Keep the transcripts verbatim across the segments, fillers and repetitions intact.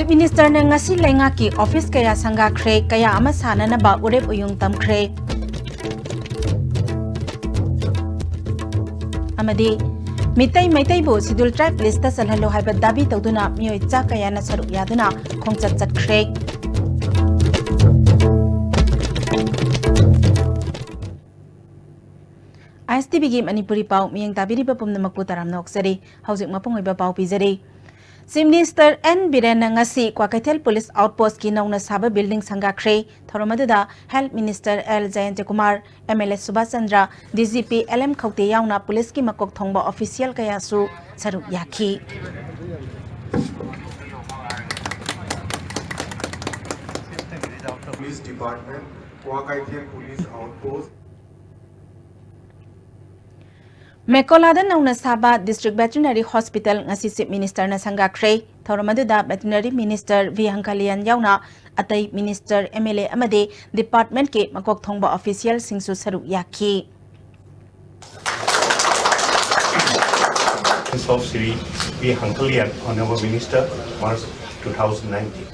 ꯃꯤꯅꯤꯁꯇꯔꯅ ꯉꯁꯤ ꯂꯩꯉꯥꯛꯀꯤ ꯑꯣꯐꯤꯁ ꯀꯌꯥ ꯁꯪꯒꯥꯈ꯭ꯔꯦ, ꯀꯌꯥ ꯑꯃ ꯁꯥꯅꯅꯕ ꯎꯔꯦꯞ ꯎꯌꯨꯡ ꯇꯝꯈ꯭ꯔꯦ꯫ ꯑꯃꯗꯤ ꯃꯤꯇꯩ ꯃꯩꯇꯩꯕꯨ ꯁꯤꯗꯨꯜ ꯇ꯭ꯔꯥꯏꯕ ꯂꯤꯁꯇ ꯆꯜꯍꯜꯂꯨ ꯍꯥꯏꯕ ꯗꯥꯕꯤ ꯇꯧꯗꯨꯅ ꯃꯤꯑꯣꯏ ꯆꯥ ꯀꯌꯥꯅ ꯁꯔꯨꯛ ꯌꯥꯗꯨꯅ ꯈꯣꯡꯆꯠ ꯆꯠꯈ꯭ꯔꯦ꯫ ꯑꯥꯏ ꯑꯦꯁ ꯇꯤ ꯚꯤꯒꯤ ꯃꯅꯤꯄꯨꯔꯤ ꯄꯥꯎ ꯃꯤꯠꯌꯦꯡ ꯇꯥꯕꯤꯔꯤꯕ ꯄꯨꯝꯅꯃꯛꯄꯨ ꯇꯔꯥꯝꯅ ꯑꯣꯛꯆꯔꯤ꯫ ꯍꯧꯖꯤꯛ ꯃꯄꯨꯡ ꯑꯣꯏꯕ ꯄꯥꯎ ꯄꯤꯖꯔꯤ꯫ ꯆꯤꯐ ꯃꯤꯅꯤꯁꯇꯔ ꯑꯦꯟ ꯕꯤꯔꯦꯟꯅ ꯉꯁꯤ ꯀ꯭ꯋꯥꯀꯩꯊꯦꯜ ꯄꯨꯂꯤꯁ ꯑꯥꯎꯠꯄꯣꯁꯠꯀꯤ ꯅꯧꯅ ꯁꯥꯕ ꯕꯤꯜꯗꯤꯡ ꯁꯪꯒꯥꯈ꯭ꯔꯦ꯫ ꯊꯧꯔꯝ ꯑꯗꯨꯗ health minister L Jayantakumar, M L A ꯁꯨꯕꯥꯁ Chandra, D G P L M Khaute ꯌꯥꯎꯅ ꯄꯨꯂꯤꯁꯀꯤ ꯃꯀꯣꯛ ꯊꯣꯡꯕ ꯑꯣꯐꯤꯁꯤꯌꯦꯜ ꯀꯌꯥꯁꯨ ꯁꯔꯨꯛ ꯌꯥꯈꯤ꯫ Police Department, Kwakaithel Police Outpost, ꯃꯦꯀꯣꯂꯥꯗ ꯅꯧꯅ ꯁꯥꯕ ꯗꯤꯁꯇ꯭ꯔꯤꯛ ꯚꯦꯇꯤꯅꯔꯤ ꯍꯣꯁꯄꯤꯇꯥꯜ ꯉꯁꯤ ꯆꯤꯐ ꯃꯤꯅꯤꯁꯇꯔꯅ ꯁꯪꯒꯥꯈ꯭ꯔꯦ꯫ ꯊꯧꯔꯝ ꯑꯗꯨꯗ ꯚꯦꯇꯤꯅꯔꯤ ꯃꯤꯅꯤꯁꯇꯔ ꯚꯤ ꯍꯪꯈꯂꯤꯌꯥꯟ ꯌꯥꯎꯅ ꯑꯇꯩ ꯃꯤꯅꯤꯁꯇꯔ, ꯑꯦꯝ ꯑꯦꯜ ꯑꯦ ꯑꯃꯗꯤ ꯗꯤꯄꯥꯔꯠꯃꯦꯟꯠꯀꯤ ꯃꯀꯣꯛ ꯊꯣꯡꯕ ꯑꯣꯐꯤꯁꯤꯌꯦꯜꯁꯤꯡꯁꯨ ꯁꯔꯨꯛ ꯌꯥꯈꯤ꯫ Of Shri V Hankhalian, Honorable Minister, March two thousand nineteen.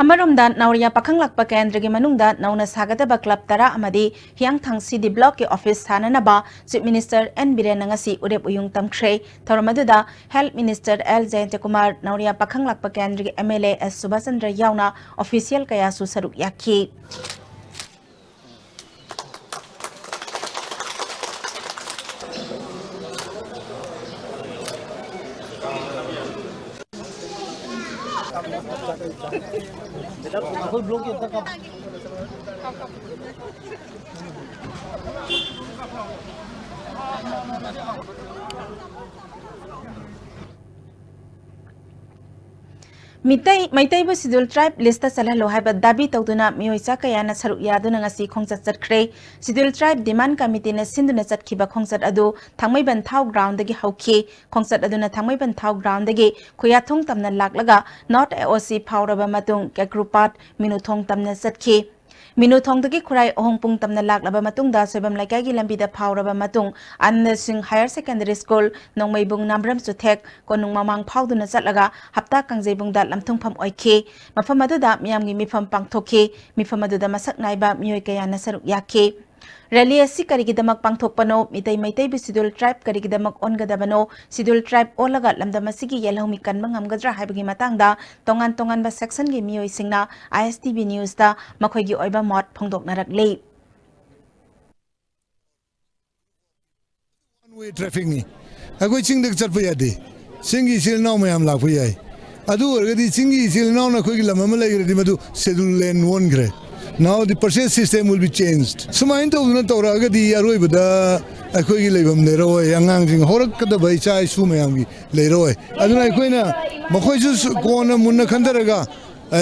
ꯑꯃꯔꯣꯝꯗ ꯅꯥꯎꯔꯤꯌꯥ ꯄꯥꯈꯪꯂꯥꯛꯄ ꯀꯦꯟꯗ꯭ꯔꯒꯤ ꯃꯅꯨꯡꯗ ꯅꯧꯅ ꯁꯥꯒꯗꯕ ꯀ꯭ꯂꯕ ꯇꯔꯥ ꯑꯃꯗꯤ ꯍꯤꯌꯥꯡꯊꯥꯡ ꯁꯤ ꯗꯤ ꯕ꯭ꯂꯣꯛꯀꯤ ꯑꯣꯐꯤꯁ ꯁꯥꯅꯅꯕ ꯆꯤꯐ ꯃꯤꯅꯤꯁꯇꯔ ꯑꯦꯟ ꯕꯤꯔꯦꯟꯅ ꯉꯁꯤ ꯎꯔꯦꯞ ꯎꯌꯨꯡ ꯇꯝꯈ꯭ꯔꯦ꯫ ꯊꯧꯔꯝ ꯑꯗꯨꯗ ꯍꯦꯜꯊ ꯃꯤꯅꯤꯁꯇꯔ ꯑꯦꯜ ꯖꯌꯟꯇꯀꯨꯃꯥꯔ, ꯅꯥꯎꯔꯤꯌꯥ ꯄꯥꯈꯪꯂꯥꯛꯄ ꯀꯦꯟꯗ꯭ꯔꯒꯤ M L A S Subhas Chandra ꯌꯥꯎꯅ ꯑꯣꯐꯤꯁꯤꯌꯦꯜ ꯀꯌꯥꯁꯨ ꯁꯔꯨꯛ ꯌꯥꯈꯤ꯫ ꯃꯤꯇꯩ, ꯃꯩꯇꯩꯕꯨ ꯁꯤꯗꯨꯜ ꯇ꯭ꯔꯥꯏꯕ ꯂꯤꯁꯇ ꯆꯜꯍꯜꯂꯨ ꯍꯥꯏꯕ ꯗꯥꯕꯤ ꯇꯧꯗꯨꯅ ꯃꯤꯑꯣꯏ ꯆꯥ ꯀꯌꯥꯅ ꯁꯔꯨꯛ ꯌꯥꯗꯨꯅ ꯉꯁꯤ ꯈꯣꯡꯆꯠ ꯆꯠꯈ꯭ꯔꯦ꯫ ꯁꯤꯗꯨꯜ ꯇ꯭ꯔꯥꯏꯕ ꯗꯤꯃꯥꯟꯗ ꯀꯃꯤꯇꯤꯅ ꯁꯤꯟꯗꯨꯅ ꯆꯠꯈꯤꯕ ꯈꯣꯡꯆꯠ ꯑꯗꯨ ꯊꯥꯡꯃꯩꯕꯟ ꯊꯥꯎ ꯒ꯭ꯔꯥꯎꯟꯗꯒꯤ ꯍꯧꯈꯤ꯫ ꯈꯣꯡꯆꯠ ꯑꯗꯨꯅ ꯊꯥꯡꯃꯩꯕꯟ ꯊꯥꯎ ꯒ꯭ꯔꯥꯎꯟꯗꯒꯤ ꯈꯨꯌꯥꯊꯣꯡ ꯇꯝꯅ ꯂꯥꯛꯂꯒ ꯅꯣꯔꯠ ꯑꯦ ꯑꯣ ꯁꯤ ꯐꯥꯎꯔꯕ ꯃꯇꯨꯡ ꯀꯦꯀ꯭ꯔꯨꯄꯥꯠ, ꯃꯤꯅꯨꯊꯣꯡ ꯇꯝꯅ ꯆꯠꯈꯤ꯫ ꯃꯤꯅꯨꯊꯣꯡꯗꯒꯤ ꯈꯨꯔꯥꯏ ꯑꯍꯣꯡ ꯄꯨꯡ ꯇꯝꯅ ꯂꯥꯛꯂꯕ ꯃꯇꯨꯡꯗ ꯁꯣꯏꯕꯝ ꯂꯩꯀꯥꯏꯒꯤ ꯂꯝꯕꯤꯗ ꯐꯥꯎꯔꯕ ꯃꯇꯨꯡ ꯑꯥꯅꯟꯗ ꯁꯤꯡ ꯍꯥꯌꯔ ꯁꯦꯀꯦꯟꯗꯔꯤ ꯁ꯭ꯀꯨꯜ, ꯅꯣꯡꯃꯩꯕꯨꯡ ꯅꯥꯝꯕ꯭ꯔꯝ ꯆꯨꯊꯦꯛ, ꯀꯣꯅꯨꯡ ꯃꯃꯥꯡ ꯐꯥꯎꯗꯨꯅ ꯆꯠꯂꯒ ꯍꯞꯇꯥ ꯀꯥꯡꯖꯩꯕꯨꯡꯗ ꯂꯝꯊꯨꯡꯐꯝ ꯑꯣꯏꯈꯤ꯫ ꯃꯐꯝ ꯑꯗꯨꯗ ꯃꯤꯌꯥꯝꯒꯤ ꯃꯤꯐꯝ ꯄꯥꯡꯊꯣꯛꯈꯤ꯫ ꯃꯤꯐꯝ ꯑꯗꯨꯗ ꯃꯁꯛ ꯅꯥꯏꯕ ꯃꯤꯑꯣꯏ ꯀꯌꯥꯅ ꯁꯔꯨꯛ ꯌꯥꯈꯤ꯫ ꯔꯦꯂꯤ ꯑꯁꯤ ꯀꯔꯤꯒꯤꯗꯃꯛ ꯄꯥꯡꯊꯣꯛꯄꯅꯣ? ꯃꯤꯇꯩ ꯃꯩꯇꯩꯕꯨ ꯁꯤꯗꯨꯜ ꯇ꯭ꯔꯥꯏꯕ ꯀꯔꯤꯒꯤꯗꯃꯛ ꯑꯣꯟꯒꯗꯕꯅꯣ? ꯁꯤꯗꯨꯜ ꯇ꯭ꯔꯥꯏꯕ ꯑꯣꯜꯂꯒ ꯂꯝꯗꯝ ꯑꯁꯤꯒꯤ ꯌꯦꯜꯍꯧꯃꯤ ꯀꯟꯕ ꯉꯝꯒꯗ꯭ꯔꯥ ꯍꯥꯏꯕꯒꯤ ꯃꯇꯥꯡꯗ ꯇꯣꯉꯥꯟ ꯇꯣꯉꯥꯟꯕ ꯁꯦꯛꯁꯟꯒꯤ ꯃꯤꯑꯣꯏꯁꯤꯡꯅ ꯑꯥꯏ ꯑꯦꯁ ꯇꯤ ꯚꯤ ꯅ꯭ꯌꯨꯁꯇ ꯃꯈꯣꯏꯒꯤ ꯑꯣꯏꯕ ꯃꯣꯠ ꯐꯣꯡꯗꯣꯛꯅꯔꯛꯂꯤ꯫ One way trafficꯅꯤ꯫ ꯑꯩꯈꯣꯏ ꯆꯤꯡꯗ ꯆꯠꯄ ꯌꯥꯗꯦ꯫ ꯆꯤꯡꯒꯤ ꯏꯆꯤꯜ ꯏꯅꯥꯎ ꯃꯌꯥꯝ ꯂꯥꯛꯄ ꯌꯥꯏ꯫ ꯑꯗꯨ ꯑꯣꯏꯔꯒꯗꯤ ꯆꯤꯡꯒꯤ ꯏꯆꯤꯜ ꯏꯅꯥꯎꯅ ꯑꯩꯈꯣꯏꯒꯤ ꯂꯝ ꯑꯃ ꯂꯩꯈ꯭ꯔꯗꯤ ꯃꯗꯨ schedule land ꯑꯣꯟꯈ꯭ꯔꯦ꯫ Now the purchase system will be changed. ꯁꯨꯃꯥꯏꯅ ꯇꯧꯗꯨꯅ ꯇꯧꯔꯛꯑꯒꯗꯤ ꯑꯔꯣꯏꯕꯗ ꯑꯩꯈꯣꯏꯒꯤ ꯂꯩꯐꯝ ꯂꯩꯔꯛꯑꯣꯏ, ꯑꯉꯥꯡꯁꯤꯡ ꯍꯧꯔꯛꯀꯗꯕ ꯏꯆꯥ ꯏꯁꯨ ꯃꯌꯥꯝꯒꯤ ꯂꯩꯔꯛꯑꯣꯏ꯫ ꯑꯗꯨꯅ ꯑꯩꯈꯣꯏꯅ ꯃꯈꯣꯏꯁꯨ ꯀꯣꯟꯅ ꯃꯨꯟꯅ ꯈꯟꯊꯔꯒ, ꯑ,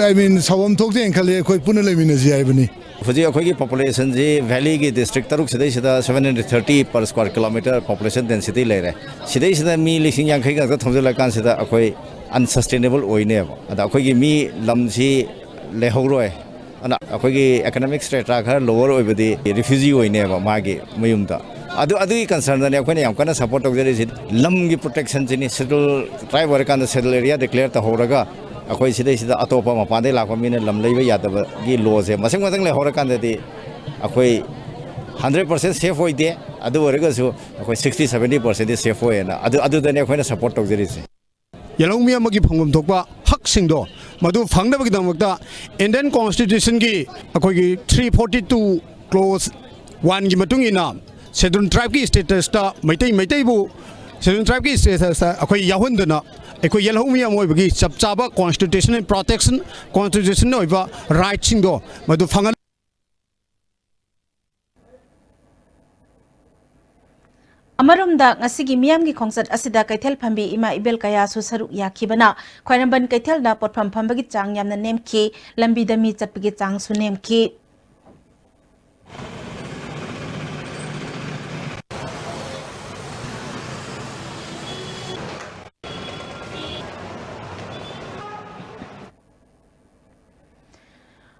I mean, ꯁꯥꯎꯐꯝ ꯊꯣꯛꯇꯦꯅ ꯈꯜꯂꯤ꯫ ꯑꯩꯈꯣꯏ ꯄꯨꯟꯅ ꯂꯩꯃꯤꯟꯅꯁꯤ ꯍꯥꯏꯕꯅꯤ꯫ ꯍꯧꯖꯤꯛ ꯑꯩꯈꯣꯏꯒꯤ populationꯁꯤ valleyꯒꯤ district ꯇꯔꯨꯛ ꯁꯤꯗꯩꯁꯤꯗ seven hundred thirty per square kilometre population density ꯂꯩꯔꯦ꯫ ꯁꯤꯗꯩꯁꯤꯗ ꯃꯤ ꯂꯤꯁꯤꯡ ꯌꯥꯡꯈꯩ ꯈꯛꯇ ꯊꯝꯖꯤꯜꯂꯀꯥꯟꯁꯤꯗ ꯑꯩꯈꯣꯏ unsustainable ꯑꯣꯏꯅꯦꯕ꯫ ꯑꯗ ꯑꯩꯈꯣꯏꯒꯤ ꯃꯤ ꯂꯝꯁꯤ ꯂꯩꯍꯧꯔꯣꯏ꯫ ꯑꯗꯨꯅ ꯑꯩꯈꯣꯏꯒꯤ economic strata ꯈꯔ lower ꯑꯣꯏꯕꯗꯤ refugee ꯑꯣꯏꯅꯦꯕ ꯃꯥꯒꯤ ꯃꯌꯨꯝꯗ꯫ ꯑꯗꯨ, ꯑꯗꯨꯒꯤ concernꯗꯅꯤ ꯑꯩꯈꯣꯏꯅ ꯌꯥꯝ ꯀꯟꯅ support ꯇꯧꯖꯔꯤꯁꯤ꯫ ꯂꯝꯒꯤ protectionꯁꯤꯅꯤ꯫ Schedule tribe ꯑꯣꯏꯔꯀꯥꯟꯗ schedule area declare ꯇꯧꯍꯧꯔꯒ ꯑꯩꯈꯣꯏ ꯁꯤꯗꯩꯁꯤꯗ ꯑꯇꯣꯞꯄ ꯃꯄꯥꯟꯗꯩ ꯂꯥꯛꯄ ꯃꯤꯅ ꯂꯝ ꯂꯩꯕ ꯌꯥꯗꯕꯒꯤ lawꯁꯦ ꯃꯁꯤꯡ ꯃꯊꯪ ꯂꯩꯍꯧꯔꯀꯥꯟꯗꯗꯤ ꯑꯩꯈꯣꯏ hundred percent safe ꯑꯣꯏꯗꯦ꯫ ꯑꯗꯨ ꯑꯣꯏꯔꯒꯁꯨ ꯑꯩꯈꯣꯏ sixty seventy percentꯗꯤ safe ꯑꯣꯏꯌꯦꯅ ꯑꯗꯨ, ꯑꯗꯨꯗꯅꯤ ꯑꯩꯈꯣꯏꯅ support ꯇꯧꯖꯔꯤꯁꯦ꯫ ꯌꯦꯜꯍꯧꯃꯤ ꯑꯃꯒꯤ ꯐꯪꯐꯝ ꯊꯣꯛꯄ ꯍꯛꯁꯤꯡꯗꯣ ꯃꯗꯨ ꯐꯪꯅꯕꯒꯤꯗꯃꯛꯇ Indian Constitutionꯒꯤ ꯑꯩꯈꯣꯏꯒꯤ three forty two clause oneꯒꯤ ꯃꯇꯨꯡ ꯏꯟꯅ Scheduled Tribeꯀꯤ statusꯇ ꯃꯩꯇꯩ ꯃꯩꯇꯩꯕꯨ Scheduled Tribeꯀꯤ statusꯇ ꯑꯩꯈꯣꯏ ꯌꯥꯎꯍꯟꯗꯨꯅ ꯑꯩꯈꯣꯏ ꯌꯦꯜꯍꯧꯃꯤ ꯑꯃ ꯑꯣꯏꯕꯒꯤ ꯆꯞ ꯆꯥꯕ constitutional protection, constitutional ꯑꯣꯏꯕ rightꯁꯤꯡꯗꯣ ꯃꯗꯨ ꯐꯪꯍꯟ ꯑꯃꯔꯣꯝꯗ, ꯉꯁꯤꯒꯤ ꯃꯤꯌꯥꯝꯒꯤ ꯈꯣꯡꯆꯠ ꯑꯁꯤꯗ ꯀꯩꯊꯦꯜ ꯐꯝꯕꯤ ꯏꯃꯥ ꯏꯕꯦꯜ ꯀꯌꯥꯁꯨ ꯁꯔꯨꯛ ꯌꯥꯈꯤꯕꯅ ꯈ꯭ꯋꯥꯏꯔꯝꯕꯟ ꯀꯩꯊꯦꯜꯗ ꯄꯣꯠꯐꯝ ꯐꯝꯕꯒꯤ ꯆꯥꯡ ꯌꯥꯝꯅ ꯅꯦꯝꯈꯤ, ꯂꯝꯕꯤꯗ ꯃꯤ ꯆꯠꯄꯒꯤ ꯆꯥꯡꯁꯨ ꯅꯦꯝꯈꯤ꯫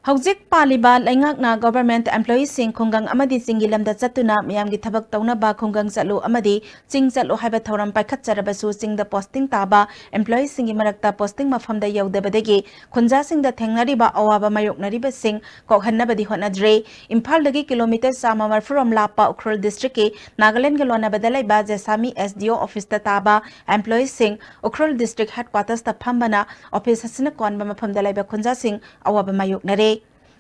ꯍꯧꯖꯤꯛ ꯄꯥꯜꯂꯤꯕ ꯂꯩꯉꯥꯛꯅ government employeeꯁꯤꯡ ꯈꯨꯡꯒꯪ ꯑꯃꯗꯤ ꯆꯤꯡꯒꯤ ꯂꯝꯗ ꯆꯠꯇꯨꯅ ꯃꯤꯌꯥꯝꯒꯤ ꯊꯕꯛ ꯇꯧꯅꯕ ꯈꯨꯡꯒꯪ ꯆꯠꯂꯨ ꯑꯃꯗꯤ ꯆꯤꯡ ꯆꯠꯂꯨ ꯍꯥꯏꯕ ꯊꯧꯔꯝ ꯄꯥꯏꯈꯠꯆꯔꯕꯁꯨ, ꯆꯤꯡꯗ posting ꯇꯥꯕ employeeꯁꯤꯡꯒꯤ ꯃꯔꯛꯇ posting ꯃꯐꯝꯗ ꯌꯧꯗꯕꯗꯒꯤ ꯈꯨꯟꯖꯥꯁꯤꯡꯗ ꯊꯦꯡꯅꯔꯤꯕ ꯑꯋꯥꯕ ꯃꯥꯌꯣꯛꯅꯔꯤꯕꯁꯤꯡ ꯀꯣꯛꯍꯟꯅꯕꯗꯤ ꯍꯣꯠꯅꯗ꯭ꯔꯦ꯫ ꯏꯝꯐꯥꯜꯗꯒꯤ kilometre ꯆꯥꯝꯃ ꯃꯔꯐꯨ ꯔꯣꯝ ꯂꯥꯞꯄ ꯎꯈ꯭ꯔꯨꯜ districtꯀꯤ ꯅꯥꯒꯥꯂꯦꯟꯗꯒ ꯂꯣꯟꯅꯕꯗ ꯂꯩꯕ ꯖꯦꯁꯥꯃꯤ SDO officeꯇ ꯇꯥꯕ employeeꯁꯤꯡ ꯎꯈ꯭ꯔꯨꯜ district headquartersꯇ ꯐꯝꯕꯅ office ꯑꯁꯤꯅ ꯀꯣꯟꯕ ꯃꯐꯝꯗ ꯂꯩꯕ ꯈꯨꯟꯖꯥꯁꯤꯡ ꯑꯋꯥꯕ ꯃꯥꯌꯣꯛꯅꯔꯦ꯫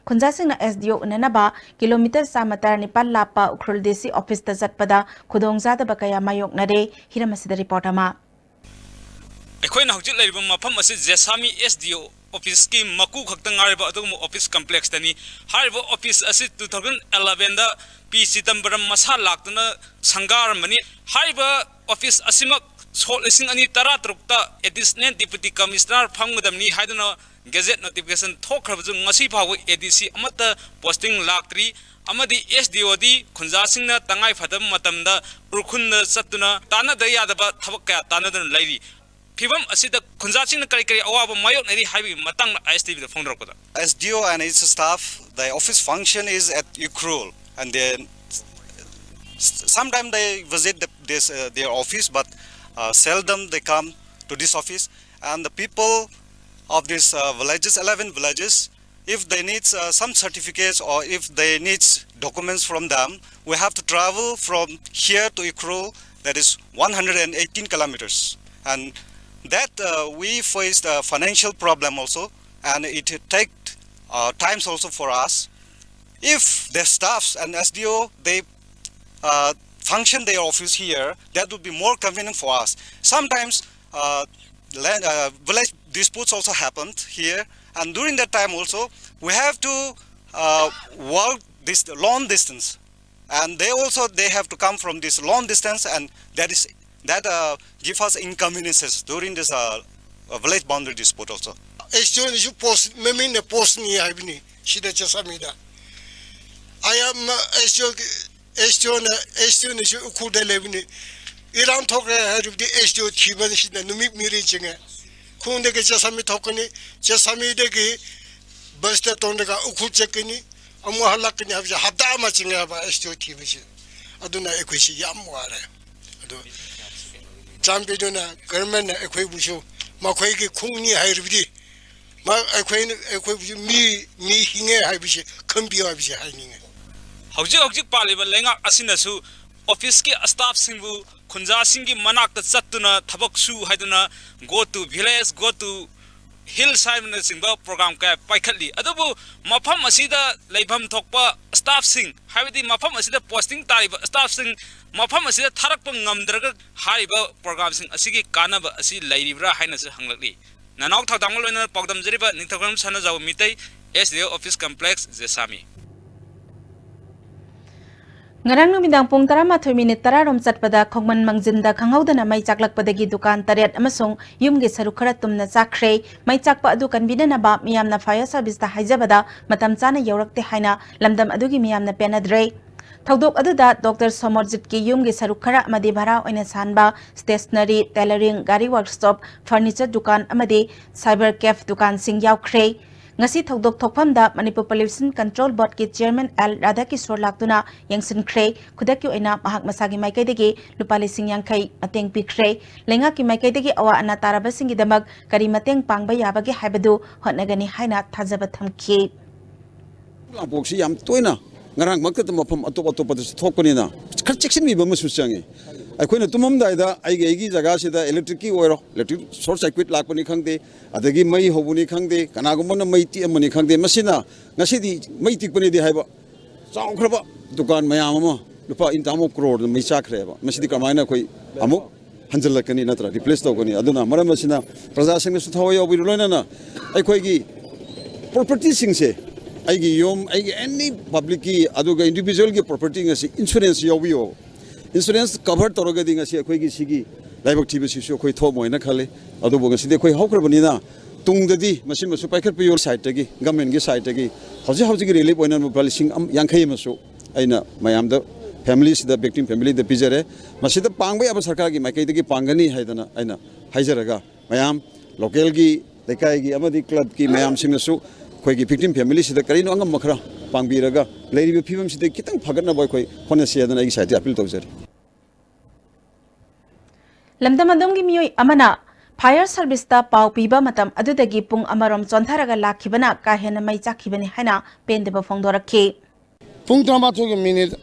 ꯈꯨꯟꯖꯥꯁꯤꯡꯅ SDO ꯎꯅꯅꯕ kilometre ꯆꯥꯝꯃ ꯇꯔꯥꯅꯤꯄꯥꯜ ꯂꯥꯞꯄ ꯎꯈ꯭ꯔꯨꯜ DC officeꯇ ꯆꯠꯄꯗ ꯈꯨꯗꯣꯡꯆꯥꯗꯕ ꯀꯌꯥ ꯃꯥꯌꯣꯛꯅꯔꯦ꯫ ꯍꯤꯔꯝ ꯑꯁꯤꯗ report ꯑꯃ꯫ ꯑꯩꯈꯣꯏꯅ ꯍꯧꯖꯤꯛ ꯂꯩꯔꯤꯕ ꯃꯐꯝ ꯑꯁꯤ ꯖꯦꯁꯥꯃꯤ SDO officeꯀꯤ ꯃꯀꯨ ꯈꯛꯇ ꯉꯥꯏꯔꯤꯕ ꯑꯗꯨꯒꯨꯝꯕ office complexꯇꯅꯤ꯫ ꯍꯥꯏꯔꯤꯕ office ꯑꯁꯤ two thousand elevenꯗ ꯄꯤ ꯆꯤꯗꯝꯕꯔꯝ ꯃꯁꯥ ꯂꯥꯛꯇꯨꯅ ꯁꯪꯒꯥꯔꯝꯕꯅꯤ꯫ ꯍꯥꯏꯔꯤꯕ office ꯑꯁꯤꯃꯛ ꯁꯣꯛ ꯂꯤꯁꯤꯡ ꯑꯅꯤ ꯇꯔꯥꯇꯔꯨꯛꯇ additional deputy commissioner ꯐꯝꯒꯗꯕꯅꯤ ꯍꯥꯏꯗꯨꯅ gazette notification ꯊꯣꯛꯈ꯭ꯔꯕꯁꯨ ꯉꯁꯤ ꯐꯥꯎꯕ ADC ꯑꯃꯠꯇ posting ꯂꯥꯛꯇ꯭ꯔꯤ꯫ ꯑꯃꯗꯤ SDOꯗꯤ ꯈꯨꯟꯖꯥꯁꯤꯡꯅ ꯇꯉꯥꯏ ꯐꯗꯕ ꯃꯇꯝꯗ ꯎꯈ꯭ꯔꯨꯜꯗ ꯆꯠꯇꯨꯅ ꯇꯥꯟꯅꯗ ꯌꯥꯗꯕ ꯊꯕꯛ ꯀꯌꯥ ꯇꯥꯟꯅꯗꯨꯅ ꯂꯩꯔꯤ꯫ ꯐꯤꯕꯝ ꯑꯁꯤꯗ ꯈꯨꯟꯖꯥꯁꯤꯡꯅ ꯀꯔꯤ ꯀꯔꯤ ꯑꯋꯥꯕ ꯃꯥꯌꯣꯛꯅꯔꯤ ꯍꯥꯏꯕꯒꯤ ꯃꯇꯥꯡꯗ ISTVꯗ ꯐꯣꯡꯗꯣꯔꯛꯄꯗ, SDO and its staff, the office function is at Ukhrul, and then s- sometimes they visit the, this uh, their office, but uh, seldom they come to this office. And the people of these uh, villages, eleven villages, if they need uh, some certificates or if they need documents from them, we have to travel from here to Ukhrul, that is one hundred eighteen kilometers. And that uh, we faced a financial problem also, and it take uh, times also for us. If the staffs and SDO, they uh, function their office here, that would be more convenient for us. Sometimes uh, land, uh, village disputes also happened here, and during that time also, we have to uh, walk this long distance, and they also, they have to come from this long distance, and that is, that uh, give us inconveniences during this uh, uh, village boundary dispute also. SDOꯅꯁꯨ post, ꯃꯃꯤꯡꯅ postꯅꯤ ꯍꯥꯏꯕꯅꯤ ꯁꯤꯗ ꯆꯠꯁꯃꯤꯗ꯫ ꯑꯌꯥꯝꯕ SDOꯒꯤ, SDOꯅ, SDOꯅꯁꯨ ꯎꯈ꯭ꯔꯨꯜꯗ ꯂꯩꯕꯅꯤ꯫ ꯏꯔꯥꯡ ꯊꯣꯛꯈ꯭ꯔꯦ ꯍꯥꯏꯔꯕꯗꯤ SDO ꯊꯤꯕꯁꯤꯅ ꯅꯨꯃꯤꯠ ꯃꯔꯤ ꯆꯪꯉꯦ꯫ ꯈꯣꯡꯗꯒꯤ ꯆꯠꯁꯃꯤ ꯊꯣꯛꯀꯅꯤ, ꯆꯠꯁꯃꯤꯗꯒꯤ ꯕꯁꯇ ꯇꯣꯡꯂꯒ ꯎꯈ꯭ꯔꯨꯜ ꯆꯠꯀꯅꯤ, ꯑꯃꯨꯛ ꯍꯜꯂꯛꯀꯅꯤ ꯍꯥꯏꯕꯁꯦ ꯍꯞꯇꯥ ꯑꯃ ꯆꯪꯉꯦ ꯍꯥꯏꯕ ꯑꯦꯁ ꯗꯤ ꯑꯣ ꯊꯤꯕꯁꯦ꯫ ꯑꯗꯨꯅ ꯑꯩꯈꯣꯏꯁꯤ ꯌꯥꯝ ꯋꯥꯔꯦ꯫ ꯑꯗꯨ ꯆꯥꯟꯕꯤꯗꯨꯅ ꯒꯔꯃꯦꯟꯅ ꯑꯩꯈꯣꯏꯕꯨꯁꯨ ꯃꯈꯣꯏꯒꯤ ꯈꯣꯡꯅꯤ ꯍꯥꯏꯔꯕꯗꯤ ꯃꯥ ꯑꯩꯈꯣꯏꯅ, ꯑꯩꯈꯣꯏꯕꯨꯁꯨ ꯃꯤ, ꯃꯤ ꯍꯤꯡꯉꯦ ꯍꯥꯏꯕꯁꯦ ꯈꯪꯕꯤꯌꯨ ꯍꯥꯏꯕꯁꯦ ꯍꯥꯏꯅꯤꯡꯉꯦ꯫ ꯍꯧꯖꯤꯛ ꯍꯧꯖꯤꯛ ꯄꯥꯜꯂꯤꯕ ꯂꯩꯉꯥꯛ ꯑꯁꯤꯅꯁꯨ ꯑꯣꯐꯤꯁꯀꯤ ꯁ꯭ꯇꯥꯐꯁꯤꯡꯕꯨ ꯈꯨꯟꯖꯥꯁꯤꯡꯒꯤ ꯃꯅꯥꯛꯇ ꯆꯠꯇꯨꯅ ꯊꯕꯛ ꯁꯨ ꯍꯥꯏꯗꯨꯅ "Go to village, go to hills" ꯍꯥꯏꯕꯅꯆꯤꯡꯕ ꯄ꯭ꯔꯣꯒ꯭ꯔꯥꯝ ꯀꯌꯥ ꯄꯥꯏꯈꯠꯂꯤ꯫ ꯑꯗꯨꯕꯨ ꯃꯐꯝ ꯑꯁꯤꯗ ꯂꯩꯐꯝ ꯊꯣꯛꯄ ꯁ꯭ꯇꯥꯐꯁꯤꯡ, ꯍꯥꯏꯕꯗꯤ ꯃꯐꯝ ꯑꯁꯤꯗ ꯄꯣꯁꯇꯤꯡ ꯇꯥꯔꯤꯕ ꯁ꯭ꯇꯥꯐꯁꯤꯡ ꯃꯐꯝ ꯑꯁꯤꯗ ꯊꯥꯔꯛꯄ ꯉꯝꯗ꯭ꯔꯒ ꯍꯥꯏꯔꯤꯕ ꯄ꯭ꯔꯣꯒ꯭ꯔꯥꯝꯁꯤꯡ ꯑꯁꯤꯒꯤ ꯀꯥꯟꯅꯕ ꯑꯁꯤ ꯂꯩꯔꯤꯕ꯭ꯔꯥ ꯍꯥꯏꯅꯁꯨ ꯍꯪꯂꯛꯂꯤ꯫ ꯅꯅꯥꯎ ꯊꯧꯗꯥꯡꯒ ꯂꯣꯏꯅꯅ ꯄꯥꯎꯗꯝꯖꯔꯤꯕ ꯅꯤꯡꯊꯧꯈꯣꯡ ꯁꯅꯥꯖꯥꯎꯕ ꯃꯤꯇꯩ, ꯑꯦꯁ ꯗꯤ ꯑꯣ ꯑꯣꯐꯤꯁ ꯀꯝꯄ꯭ꯂꯦꯛꯁ, ꯖꯦꯁꯥꯃꯤ꯫ ꯉꯔꯥꯡ ꯅꯨꯃꯤꯗꯥꯡ ꯄꯨꯡ ꯇꯔꯥꯃꯥꯊꯣꯏ ꯃꯤꯅꯤꯠ ꯇꯔꯥ ꯔꯣꯝ ꯆꯠꯄꯗ ꯈꯣꯡꯃꯟ ꯃꯥꯡꯖꯤꯟꯗ ꯈꯪꯍꯧꯗꯅ ꯃꯩ ꯆꯥꯛꯂꯛꯄꯗꯒꯤ ꯗꯨꯀꯥꯟ ꯇꯔꯦꯠ ꯑꯃꯁꯨꯡ ꯌꯨꯝꯒꯤ ꯁꯔꯨꯛ ꯈꯔ ꯇꯨꯝꯅ ꯆꯥꯛꯈ꯭ꯔꯦ꯫ ꯃꯩ ꯆꯥꯛꯄ ꯑꯗꯨ ꯀꯟꯕꯤꯅꯅꯕ ꯃꯤꯌꯥꯝꯅ ꯐꯥꯌꯔ ꯁꯥꯔꯚꯤꯁꯇ ꯍꯥꯏꯖꯕꯗ ꯃꯇꯝ ꯆꯥꯅ ꯌꯧꯔꯛꯇꯦ ꯍꯥꯏꯅ ꯂꯝꯗꯝ ꯑꯗꯨꯒꯤ ꯃꯤꯌꯥꯝꯅ ꯄꯦꯟꯅꯗ꯭ꯔꯦ꯫ ꯊꯧꯗꯣꯛ ꯑꯗꯨꯗ ꯗꯣꯛꯇꯔ ꯁꯣꯃꯣꯔꯖꯤꯠꯀꯤ ꯌꯨꯝꯒꯤ ꯁꯔꯨꯛ ꯈꯔ ꯑꯃꯗꯤ ꯚꯔꯥ ꯑꯣꯏꯅ ꯁꯥꯟꯕ ꯁ꯭ꯇꯦꯁꯅꯔꯤ, ꯇꯦꯂꯔꯤꯡ, ꯒꯥꯔꯤ ꯋꯥꯔꯛꯁꯣꯞ, ꯐꯔꯅꯤꯆꯔ ꯗꯨꯀꯥꯟ ꯑꯃꯗꯤ ꯁꯥꯏꯕꯔ ꯀꯦꯐ ꯗꯨꯀꯥꯟꯁꯤꯡ ꯌꯥꯎꯈ꯭ꯔꯦ꯫ ꯉꯁꯤ ꯊꯧꯗꯣꯛ ꯊꯣꯛꯐꯝꯗ ꯃꯅꯤꯄꯨꯔ ꯄꯣꯂꯨꯁꯟ ꯀꯟꯇ꯭ꯔꯣꯜ ꯕꯣꯔꯗꯀꯤ ꯆꯤꯌꯔꯃꯦꯟ ꯑꯦꯜ ꯔꯥꯙꯥꯀꯤꯁꯣꯔ ꯂꯥꯛꯇꯨꯅ ꯌꯦꯡꯁꯤꯟꯈ꯭ꯔꯦ꯫ ꯈꯨꯗꯛꯀꯤ ꯑꯣꯏꯅ ꯃꯍꯥꯛ ꯃꯁꯥꯒꯤ ꯃꯥꯏꯀꯩꯗꯒꯤ ꯂꯨꯄꯥ ꯂꯤꯁꯤꯡ ꯌꯥꯡꯈꯩ ꯃꯇꯦꯡ ꯄꯤꯈ꯭ꯔꯦ꯫ ꯂꯩꯉꯥꯛꯀꯤ ꯃꯥꯏꯀꯩꯗꯒꯤ ꯑꯋꯥ ꯑꯅꯥ ꯇꯥꯔꯕꯁꯤꯡꯒꯤꯗꯃꯛ ꯀꯔꯤ ꯃꯇꯦꯡ ꯄꯥꯡꯕ ꯌꯥꯕꯒꯦ ꯍꯥꯏꯕꯗꯨ ꯍꯣꯠꯅꯒꯅꯤ ꯍꯥꯏꯅ ꯊꯥꯖꯕ ꯊꯝꯈꯤ꯫ ꯂꯥꯡꯄꯣꯛꯁꯤ ꯌꯥꯝ ꯇꯣꯏꯅ ꯉꯔꯥꯡꯃꯛꯇꯗ ꯃꯐꯝ ꯑꯇꯣꯞ ꯑꯇꯣꯞꯄꯗꯁꯨ ꯊꯣꯛꯄꯅꯤꯅ ꯈꯔ ꯆꯦꯛꯁꯤꯟꯕꯤꯕ ꯑꯃꯁꯨ ꯆꯪꯉꯤ꯫ ꯑꯩꯈꯣꯏꯅ ꯇꯨꯝꯃꯝꯗꯥꯏꯗ ꯑꯩꯒꯤ ꯑꯩꯒꯤ ꯖꯒꯥꯁꯤꯗ ꯏꯂꯦꯛꯇ꯭ꯔꯤꯛꯀꯤ ꯑꯣꯏꯔꯣ, ꯏꯂꯦꯛꯇ꯭ꯔꯤꯛ ꯁꯣꯔꯠ ꯁꯥꯔꯀ꯭ꯋꯤꯠ ꯂꯥꯛꯄꯅꯤ ꯈꯪꯗꯦ, ꯑꯗꯒꯤ ꯃꯩ ꯍꯧꯕꯅꯤ ꯈꯪꯗꯦ, ꯀꯅꯥꯒꯨꯝꯕꯅ ꯃꯩ ꯇꯤꯛꯑꯝꯕꯅꯤ ꯈꯪꯗꯦ, ꯃꯁꯤꯅ ꯉꯁꯤꯗꯤ ꯃꯩ ꯇꯤꯛꯄꯅꯤꯗꯤ ꯍꯥꯏꯕ ꯆꯥꯎꯈ꯭ꯔꯕ ꯗꯨꯀꯥꯟ ꯃꯌꯥꯝ ꯑꯃ ꯂꯨꯄꯥ in term of crore ꯃꯩ ꯆꯥꯛꯈ꯭ꯔꯦꯕ꯫ ꯃꯁꯤꯗꯤ ꯀꯃꯥꯏꯅ ꯑꯩꯈꯣꯏ ꯑꯃꯨꯛ ꯍꯟꯖꯤꯜꯂꯛꯀꯅꯤ ꯅꯠꯇ꯭ꯔ replace ꯇꯧꯒꯅꯤ? ꯑꯗꯨꯅ ꯃꯔꯝ ꯑꯁꯤꯅ ꯄ꯭ꯔꯖꯥꯁꯤꯡꯅꯁꯨ ꯊꯋꯥꯏ ꯌꯥꯎꯕꯤꯔꯨ, ꯂꯣꯏꯅꯅ ꯑꯩꯈꯣꯏꯒꯤ ꯄ꯭ꯔꯣꯄꯔꯇꯤꯁꯤꯡꯁꯦ, ꯑꯩꯒꯤ ꯌꯨꯝ, ꯑꯩꯒꯤ ꯑꯦꯅꯤ ꯄꯕ꯭ꯂꯤꯛꯀꯤ ꯑꯗꯨꯒ ꯏꯟꯗꯤꯕꯤꯖꯨꯋꯦꯜꯒꯤ ꯄ꯭ꯔꯣꯄꯔꯇꯤ ꯉꯁꯤ ꯏꯟꯁꯨꯔꯦꯟꯁ ꯌꯥꯎꯕꯤꯌꯣ꯫ ꯏꯟꯁꯨꯔꯦꯟꯁ ꯀꯚꯔ ꯇꯧꯔꯒꯗꯤ ꯉꯁꯤ ꯑꯩꯈꯣꯏꯒꯤ ꯁꯤꯒꯤ ꯂꯥꯏꯕꯛ ꯊꯤꯕꯁꯤꯁꯨ ꯑꯩꯈꯣꯏ ꯊꯣꯛꯑꯝꯃꯣꯏꯅ ꯈꯜꯂꯤ꯫ ꯑꯗꯨꯕꯨ ꯉꯁꯤꯗꯤ ꯑꯩꯈꯣꯏ ꯍꯧꯈ꯭ꯔꯕꯅꯤꯅ ꯇꯨꯡꯗꯗꯤ ꯃꯁꯤꯃꯁꯨ ꯄꯥꯏꯈꯠꯄꯤꯌꯨ꯫ ꯁꯥꯏꯠꯇꯒꯤ, ꯒꯃꯦꯟꯒꯤ ꯁꯥꯏꯠꯇꯒꯤ ꯍꯧꯖꯤꯛ ꯍꯧꯖꯤꯛꯀꯤ ꯔꯤꯂꯤꯐ ꯑꯣꯏꯅ ꯂꯨꯄꯥ ꯂꯤꯁꯤꯡ ꯌꯥꯡꯈꯩ ꯑꯃꯁꯨ ꯑꯩꯅ ꯃꯌꯥꯝꯗ, ꯐꯦꯃꯤꯂꯤꯁꯤꯗ, victim ꯐꯦꯃꯤꯂꯤꯗ ꯄꯤꯖꯔꯦ꯫ ꯃꯁꯤꯗ ꯄꯥꯡꯕ ꯌꯥꯕ ꯁꯔꯀꯥꯔꯒꯤ ꯃꯥꯏꯀꯩꯗꯒꯤ ꯄꯥꯡꯒꯅꯤ ꯍꯥꯏꯗꯅ ꯑꯩꯅ ꯍꯥꯏꯖꯔꯒ, ꯃꯌꯥꯝ ꯂꯣꯀꯦꯜꯒꯤ, ꯂꯩꯀꯥꯏꯒꯤ ꯑꯃꯗꯤ ꯀ꯭ꯂꯕꯀꯤ ꯃꯌꯥꯝꯁꯤꯡꯅꯁꯨ ꯑꯩꯈꯣꯏꯒꯤ victim family ꯁꯤꯗ ꯀꯔꯤꯅꯣ ꯑꯉꯝꯕ ꯈꯔ ꯄꯥꯡꯕꯤꯔꯒ ꯂꯩꯔꯤꯕ ꯐꯤꯕꯝꯁꯤꯗ ꯈꯤꯇꯪ ꯐꯒꯠꯅꯕ ꯑꯩꯈꯣꯏ ꯍꯣꯠꯅꯁꯤ ꯍꯥꯏꯗꯅ ꯑꯩꯒꯤ side ꯇꯒꯤ appeal ꯇꯧꯖꯔꯤ꯫ ꯂꯝꯗꯝ ꯑꯗꯣꯝꯒꯤ ꯃꯤꯑꯣꯏ ꯑꯃꯅ fire service ꯇ ꯄꯥꯎ ꯄꯤꯕ ꯃꯇꯝ ꯑꯗꯨꯗꯒꯤ ꯄꯨꯡ ꯑꯃꯔꯣꯝ ꯆꯣꯟꯊꯔꯒ ꯂꯥꯛꯈꯤꯕꯅ ꯀꯥ ꯍꯦꯟꯅ ꯃꯩ ꯆꯥꯛꯈꯤꯕꯅꯤ ꯍꯥꯏꯅ ꯄꯦꯟꯗꯕ ꯐꯣꯡꯗꯣꯔꯛꯈꯤ꯫ ꯄꯨꯡ ꯇꯔꯥꯃꯥꯊꯣꯏꯒ minute,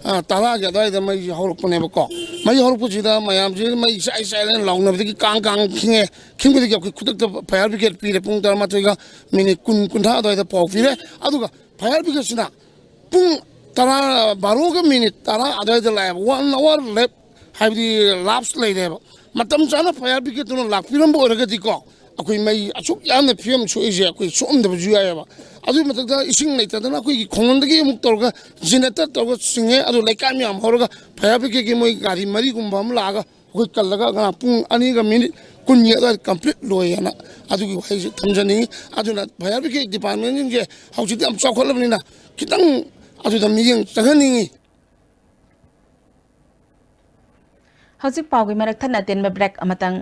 ꯑ, ꯇꯔꯥꯒꯤ ꯑꯗꯨꯋꯥꯏꯗ ꯃꯩꯁꯤ ꯍꯧꯔꯛꯄꯅꯦꯕꯀꯣ꯫ ꯃꯩ ꯍꯧꯔꯛꯄꯁꯤꯗ ꯃꯌꯥꯝꯁꯤ ꯃꯩ ꯆꯥꯏ ꯆꯥꯏꯔꯦꯅ ꯂꯥꯎꯅꯕꯗꯒꯤ ꯀꯥꯡ ꯀꯥꯡ ꯈꯤꯡꯉꯦ꯫ ꯈꯤꯡꯕꯗꯒꯤ ꯑꯩꯈꯣꯏ ꯈꯨꯗꯛꯇ fire brigade ꯄꯤꯔꯦ꯫ ꯄꯨꯡ ꯇꯔꯥꯃꯥꯊꯣꯏꯒ minute ꯀꯨꯟ, ꯀꯨꯟꯊ꯭ꯔꯥ ꯑꯗꯨꯋꯥꯏꯗ ꯄꯥꯎ ꯄꯤꯔꯦ꯫ ꯑꯗꯨꯒ fire brigade ꯁꯤꯅ ꯄꯨꯡ ꯇꯔꯥ, ꯕꯥꯔꯣꯒ minute ꯇꯔꯥ ꯑꯗꯨꯋꯥꯏꯗ ꯂꯥꯛꯑꯦꯕ꯫ One hour left, ꯍꯥꯏꯕꯗꯤ lapse ꯂꯩꯔꯦꯕ꯫ ꯃꯇꯝ ꯆꯥꯅ fire brigade ꯇꯨꯅ ꯂꯥꯛꯄꯤꯔꯝꯕ ꯑꯣꯏꯔꯒꯗꯤꯀꯣ, ꯑꯩꯈꯣꯏ ꯃꯩ ꯑꯁꯨꯛ ꯌꯥꯝꯅ ꯐꯤꯕꯝ ꯁꯣꯛꯏꯁꯦ ꯑꯩꯈꯣꯏ ꯁꯣꯛꯑꯝꯗꯕꯁꯨ ꯌꯥꯏꯑꯕ꯫ ꯑꯗꯨꯒꯤ ꯃꯊꯛꯇ ꯏꯁꯤꯡ ꯂꯩꯇꯗꯅ ꯑꯩꯈꯣꯏꯒꯤ ꯈꯣꯡꯅꯨꯡꯗꯒꯤ ꯑꯃꯨꯛ ꯇꯧꯔꯒ generator ꯇꯧꯔꯒ ꯆꯤꯡꯉꯦ꯫ ꯑꯗꯨ ꯂꯩꯀꯥꯏ ꯃꯌꯥꯝ ꯍꯧꯔꯒ fire brigade ꯀꯤ ꯃꯣꯏ ꯒꯥꯔꯤ ꯃꯔꯤꯒꯨꯝꯕ ꯑꯃ ꯂꯥꯛꯑꯒ ꯑꯩꯈꯣꯏ ꯀꯜꯂꯒ ꯉꯔꯥꯡ ꯄꯨꯡ ꯑꯅꯤꯒ minute ꯀꯨꯟꯒꯤ ꯑꯗꯨꯋꯥꯏꯗ complete ꯂꯣꯏꯌꯦꯅ ꯑꯗꯨꯒꯤ ꯋꯥꯍꯩꯁꯤ ꯊꯝꯖꯅꯤꯡꯉꯤ꯫ ꯑꯗꯨꯅ fire brigade department ꯁꯤꯡꯁꯦ ꯍꯧꯖꯤꯛꯇꯤ ꯌꯥꯝ ꯆꯥꯎꯈꯠꯂꯕꯅꯤꯅ ꯈꯤꯇꯪ ꯑꯗꯨꯗ ꯃꯤꯠꯌꯦꯡ ꯆꯪꯍꯟꯅꯤꯡꯉꯤ꯫ ꯍꯧꯖꯤꯛ ꯄꯥꯎꯒꯤ ꯃꯔꯛ ꯊꯠꯅ ꯑꯇꯦꯟꯕ break ꯑꯃꯇꯪ꯫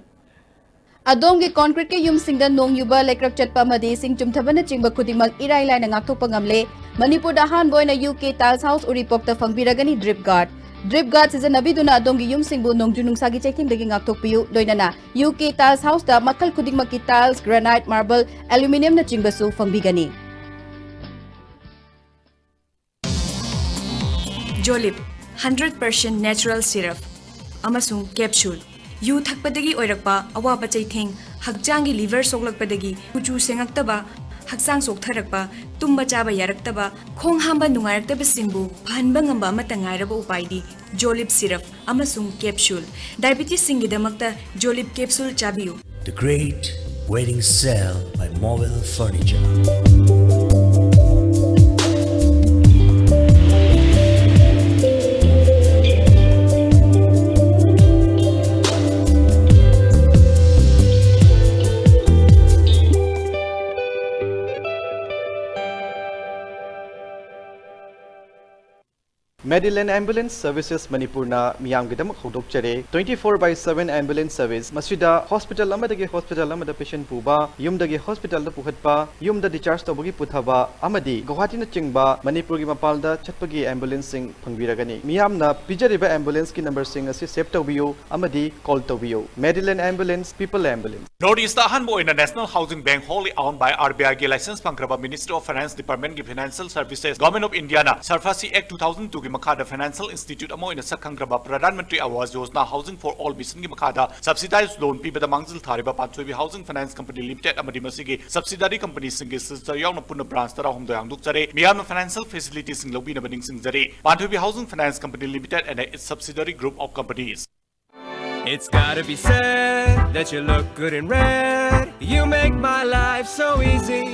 ꯑꯗꯣꯝꯒꯤ concrete ꯀꯤ ꯌꯨꯝꯁꯤꯡꯗ ꯅꯣꯡ ꯌꯨꯕ, ꯂꯩꯀ꯭ꯔꯛ ꯆꯠꯄ ꯑꯃꯗꯤ ꯏꯁꯤꯡ ꯆꯨꯝꯊꯕꯅꯆꯤꯡꯕ ꯈꯨꯗꯤꯡꯃꯛ ꯏꯔꯥꯏ ꯂꯥꯏꯅ ꯉꯥꯛꯊꯣꯛꯄ ꯉꯝꯂꯦ꯫ ꯃꯅꯤꯄꯨꯔꯗ ꯑꯍꯥꯟꯕ ꯑꯣꯏꯅ ꯌꯨ ꯀꯦ Tiles House ꯎꯔꯤꯄꯣꯛꯇ ꯐꯪꯕꯤꯔꯒꯅꯤ drip guard꯫ Drip guard ꯁꯤꯖꯤꯟꯅꯕꯤꯗꯨꯅ ꯑꯗꯣꯝꯒꯤ ꯌꯨꯝꯁꯤꯡꯕꯨ ꯅꯣꯡꯖꯨ ꯅꯨꯡꯁꯥꯒꯤ ꯆꯩꯊꯦꯡꯗꯒꯤ ꯉꯥꯛꯊꯣꯛꯄꯤꯌꯨ꯫ ꯂꯣꯏꯅꯅ ꯌꯨ ꯀꯦ Tiles House ꯇ ꯃꯈꯜ ꯈꯨꯗꯤꯡꯃꯛꯀꯤ tiles, granite, marble, aluminium ꯅꯆꯤꯡꯕꯁꯨ ꯐꯪꯕꯤꯒꯅꯤ꯫ Jolib, hundred percent natural syrup ꯑꯃꯁꯨꯡ capsule꯫ ꯌꯨ ꯊꯛꯄꯗꯒꯤ ꯑꯣꯏꯔꯛꯄ ꯑꯋꯥꯕ ꯆꯩꯊꯦꯡ, ꯍꯛꯆꯥꯡꯒꯤ liver ꯁꯣꯛꯂꯛꯄꯗꯒꯤ ꯀꯨꯆꯨ ꯁꯦꯡꯉꯛꯇꯕ, ꯍꯛꯆꯥꯡ ꯆꯣꯛꯊꯔꯛꯄ, ꯇꯨꯝꯕ ꯆꯥꯕ ꯌꯥꯔꯛꯇꯕ, ꯈꯣꯡ ꯍꯥꯝꯕ ꯅꯨꯡꯉꯥꯏꯔꯛꯇꯕꯁꯤꯡꯕꯨ ꯐꯍꯟꯕ ꯉꯝꯕ ꯑꯃꯠꯇ ꯉꯥꯏꯔꯕ ꯎꯄꯥꯏꯗꯤ Jolib syrup ꯑꯃꯁꯨꯡ capsule꯫ Diabetes ꯁꯤꯡꯒꯤꯗꯃꯛꯇ Jolib capsule ꯆꯥꯕꯤꯌꯨ꯫ The Great Wedding Sale by Mobile Furniture. Medilane Ambulance Services ꯃꯅꯤꯄꯨꯔꯅ ꯃꯤꯌꯥꯝꯒꯤꯗꯃꯛ ꯍꯧꯗꯣꯛꯆꯔꯦ twenty four by seven ambulance service꯫ ꯃꯁꯤꯗ ꯍꯣꯁꯄꯤꯇꯥꯜ ꯑꯃꯗꯒꯤ ꯍꯣꯁꯄꯤꯇꯥꯜ ꯑꯃꯗ ꯄꯦꯁꯦꯟ ꯄꯨꯕ, ꯌꯨꯝꯗꯒꯤ ꯍꯣꯁꯄꯤꯇꯥꯜꯗ ꯄꯨꯈꯠꯄ, ꯌꯨꯝꯗ ꯗꯤꯆꯥꯔꯖ ꯇꯧꯕꯒꯤ ꯄꯨꯊꯕ ꯑꯃꯗꯤ ꯒꯨꯋꯥꯍꯥꯇꯤꯅꯆꯤꯡꯕ ꯃꯅꯤꯄꯨꯔꯒꯤ ꯃꯄꯥꯟꯗ ꯆꯠꯄꯒꯤ ꯑꯦꯝꯕꯨꯂꯦꯟꯁꯁꯤꯡ ꯐꯪꯕꯤꯔꯒꯅꯤ꯫ ꯃꯤꯌꯥꯝꯅ ꯄꯤꯖꯔꯤꯕ ꯑꯦꯝꯕꯨꯂꯦꯟꯁꯀꯤ ꯅꯝꯕꯔꯁꯤꯡ ꯑꯁꯤ ꯁꯦꯚ ꯇꯧꯕꯤꯌꯨ ꯑꯃꯗꯤ ꯀꯣꯜ ꯇꯧꯕꯤꯌꯨ꯫ Medilane Ambulance, People Ambulance꯫ North East ꯑꯍꯥꯟꯕ ꯑꯣꯏꯅ National Housing Bank, wholly owned by RBI ꯒꯤ license ꯐꯪꯈ꯭ꯔꯕ Ministry of Finance Department ꯒꯤ Financial Services, Government of India ꯅ SARFAESI Act two thousand two ꯒꯤ ꯃꯈꯥꯗ financial institute ꯑꯃ ꯑꯣꯏꯅ ꯁꯛꯈꯪꯈ꯭ꯔꯕ Pradhan Mantri Awas Yojana Housing for All mission ꯒꯤ ꯃꯈꯥꯗ subsidized loan ꯄꯤꯕꯗ ꯃꯥꯡꯖꯤꯜ ꯊꯥꯔꯤꯕ ꯄꯥꯟꯊꯣꯏꯕꯤ Housing Finance Company Limited ꯑꯃꯗꯤ ꯃꯁꯤꯒꯤ subsidiary company ꯁꯤꯡꯒꯤ sister ꯌꯥꯎꯅ ꯄꯨꯟꯅ branch ꯇꯔꯥꯍꯨꯝꯗꯣꯏ ꯍꯥꯡꯗꯣꯛꯆꯔꯦ꯫ ꯃꯤꯌꯥꯝꯅ financial facility ꯁꯤꯡ ꯂꯧꯕꯤꯅꯕ ꯅꯤꯡꯁꯤꯡꯖꯔꯤ꯫ ꯄꯥꯟꯊꯣꯏꯕꯤ Housing Finance Company Limited and its subsidiary group of companies. It's gotta be said that you look good in red. You make my life so easy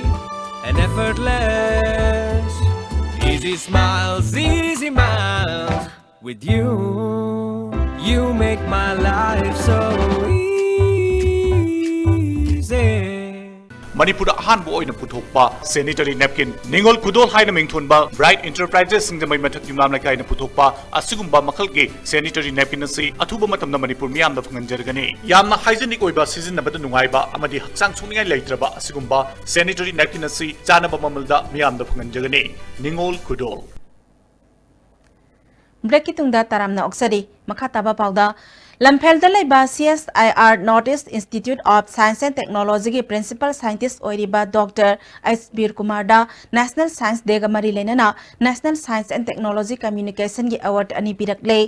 and effortless. Easy Smiles, Easy Miles. With you, you make my life so easy. ꯃꯅꯤꯄꯨꯔꯗ ꯑꯍꯥꯟꯕ ꯑꯣꯏꯅ ꯄꯨꯊꯣꯛꯄ sanitary napkin, ꯅꯤꯉꯣꯜ ꯈꯨꯗꯣꯜ ꯍꯥꯏꯅ ꯃꯤꯡꯊꯣꯟꯕ Bright Enterprises ꯁꯤꯡꯖꯃꯩ ꯃꯊꯛ ꯌꯨꯝꯅꯥꯝ ꯂꯩꯀꯥꯏꯅ ꯄꯨꯊꯣꯛꯄ ꯑꯁꯤꯒꯨꯝꯕ ꯃꯈꯜꯒꯤ sanitary napkin ꯑꯁꯤ ꯑꯊꯨꯕ ꯃꯇꯝꯗ ꯃꯅꯤꯄꯨꯔ ꯃꯤꯌꯥꯝꯗ ꯐꯪꯍꯟꯖꯔꯒꯅꯤ꯫ ꯌꯥꯝꯅ hygienic ꯑꯣꯏꯕ, ꯁꯤꯖꯤꯟꯅꯕꯗ ꯅꯨꯡꯉꯥꯏꯕ ꯑꯃꯗꯤ ꯍꯛꯆꯥꯡ ꯁꯣꯛꯅꯤꯡꯉꯥꯏ ꯂꯩꯇ꯭ꯔꯕ ꯑꯁꯤꯒꯨꯝꯕ sanitary napkin ꯑꯁꯤ ꯆꯥꯟꯅꯕ ꯃꯃꯜꯗ ꯃꯤꯌꯥꯝꯗ ꯐꯪꯍꯟꯖꯒꯅꯤ꯫ ꯅꯤꯉꯣꯜ ꯈꯨꯗꯣꯜ꯫ ꯕ꯭ꯔꯦꯛꯀꯤ ꯇꯨꯡꯗ ꯇꯔꯥꯝꯅ ꯑꯣꯛꯆꯔꯤ꯫ ꯃꯈꯥ ꯇꯥꯕ ꯄꯥꯎꯗ, ꯂꯝꯐꯦꯜꯗ ꯂꯩꯕ CSIR, North East Institute of Science and Technology ꯒꯤ principal scientist ꯑꯣꯏꯔꯤꯕ ꯗꯣꯛꯇꯔ ꯑꯩꯆ ꯕꯤꯔ ꯀꯨꯃꯥꯔꯗ National Science Day ꯒ ꯃꯔꯤ ꯂꯩꯅꯅ National Science and Technology Communication ꯒꯤ award ꯑꯅꯤ ꯄꯤꯔꯛꯂꯦ꯫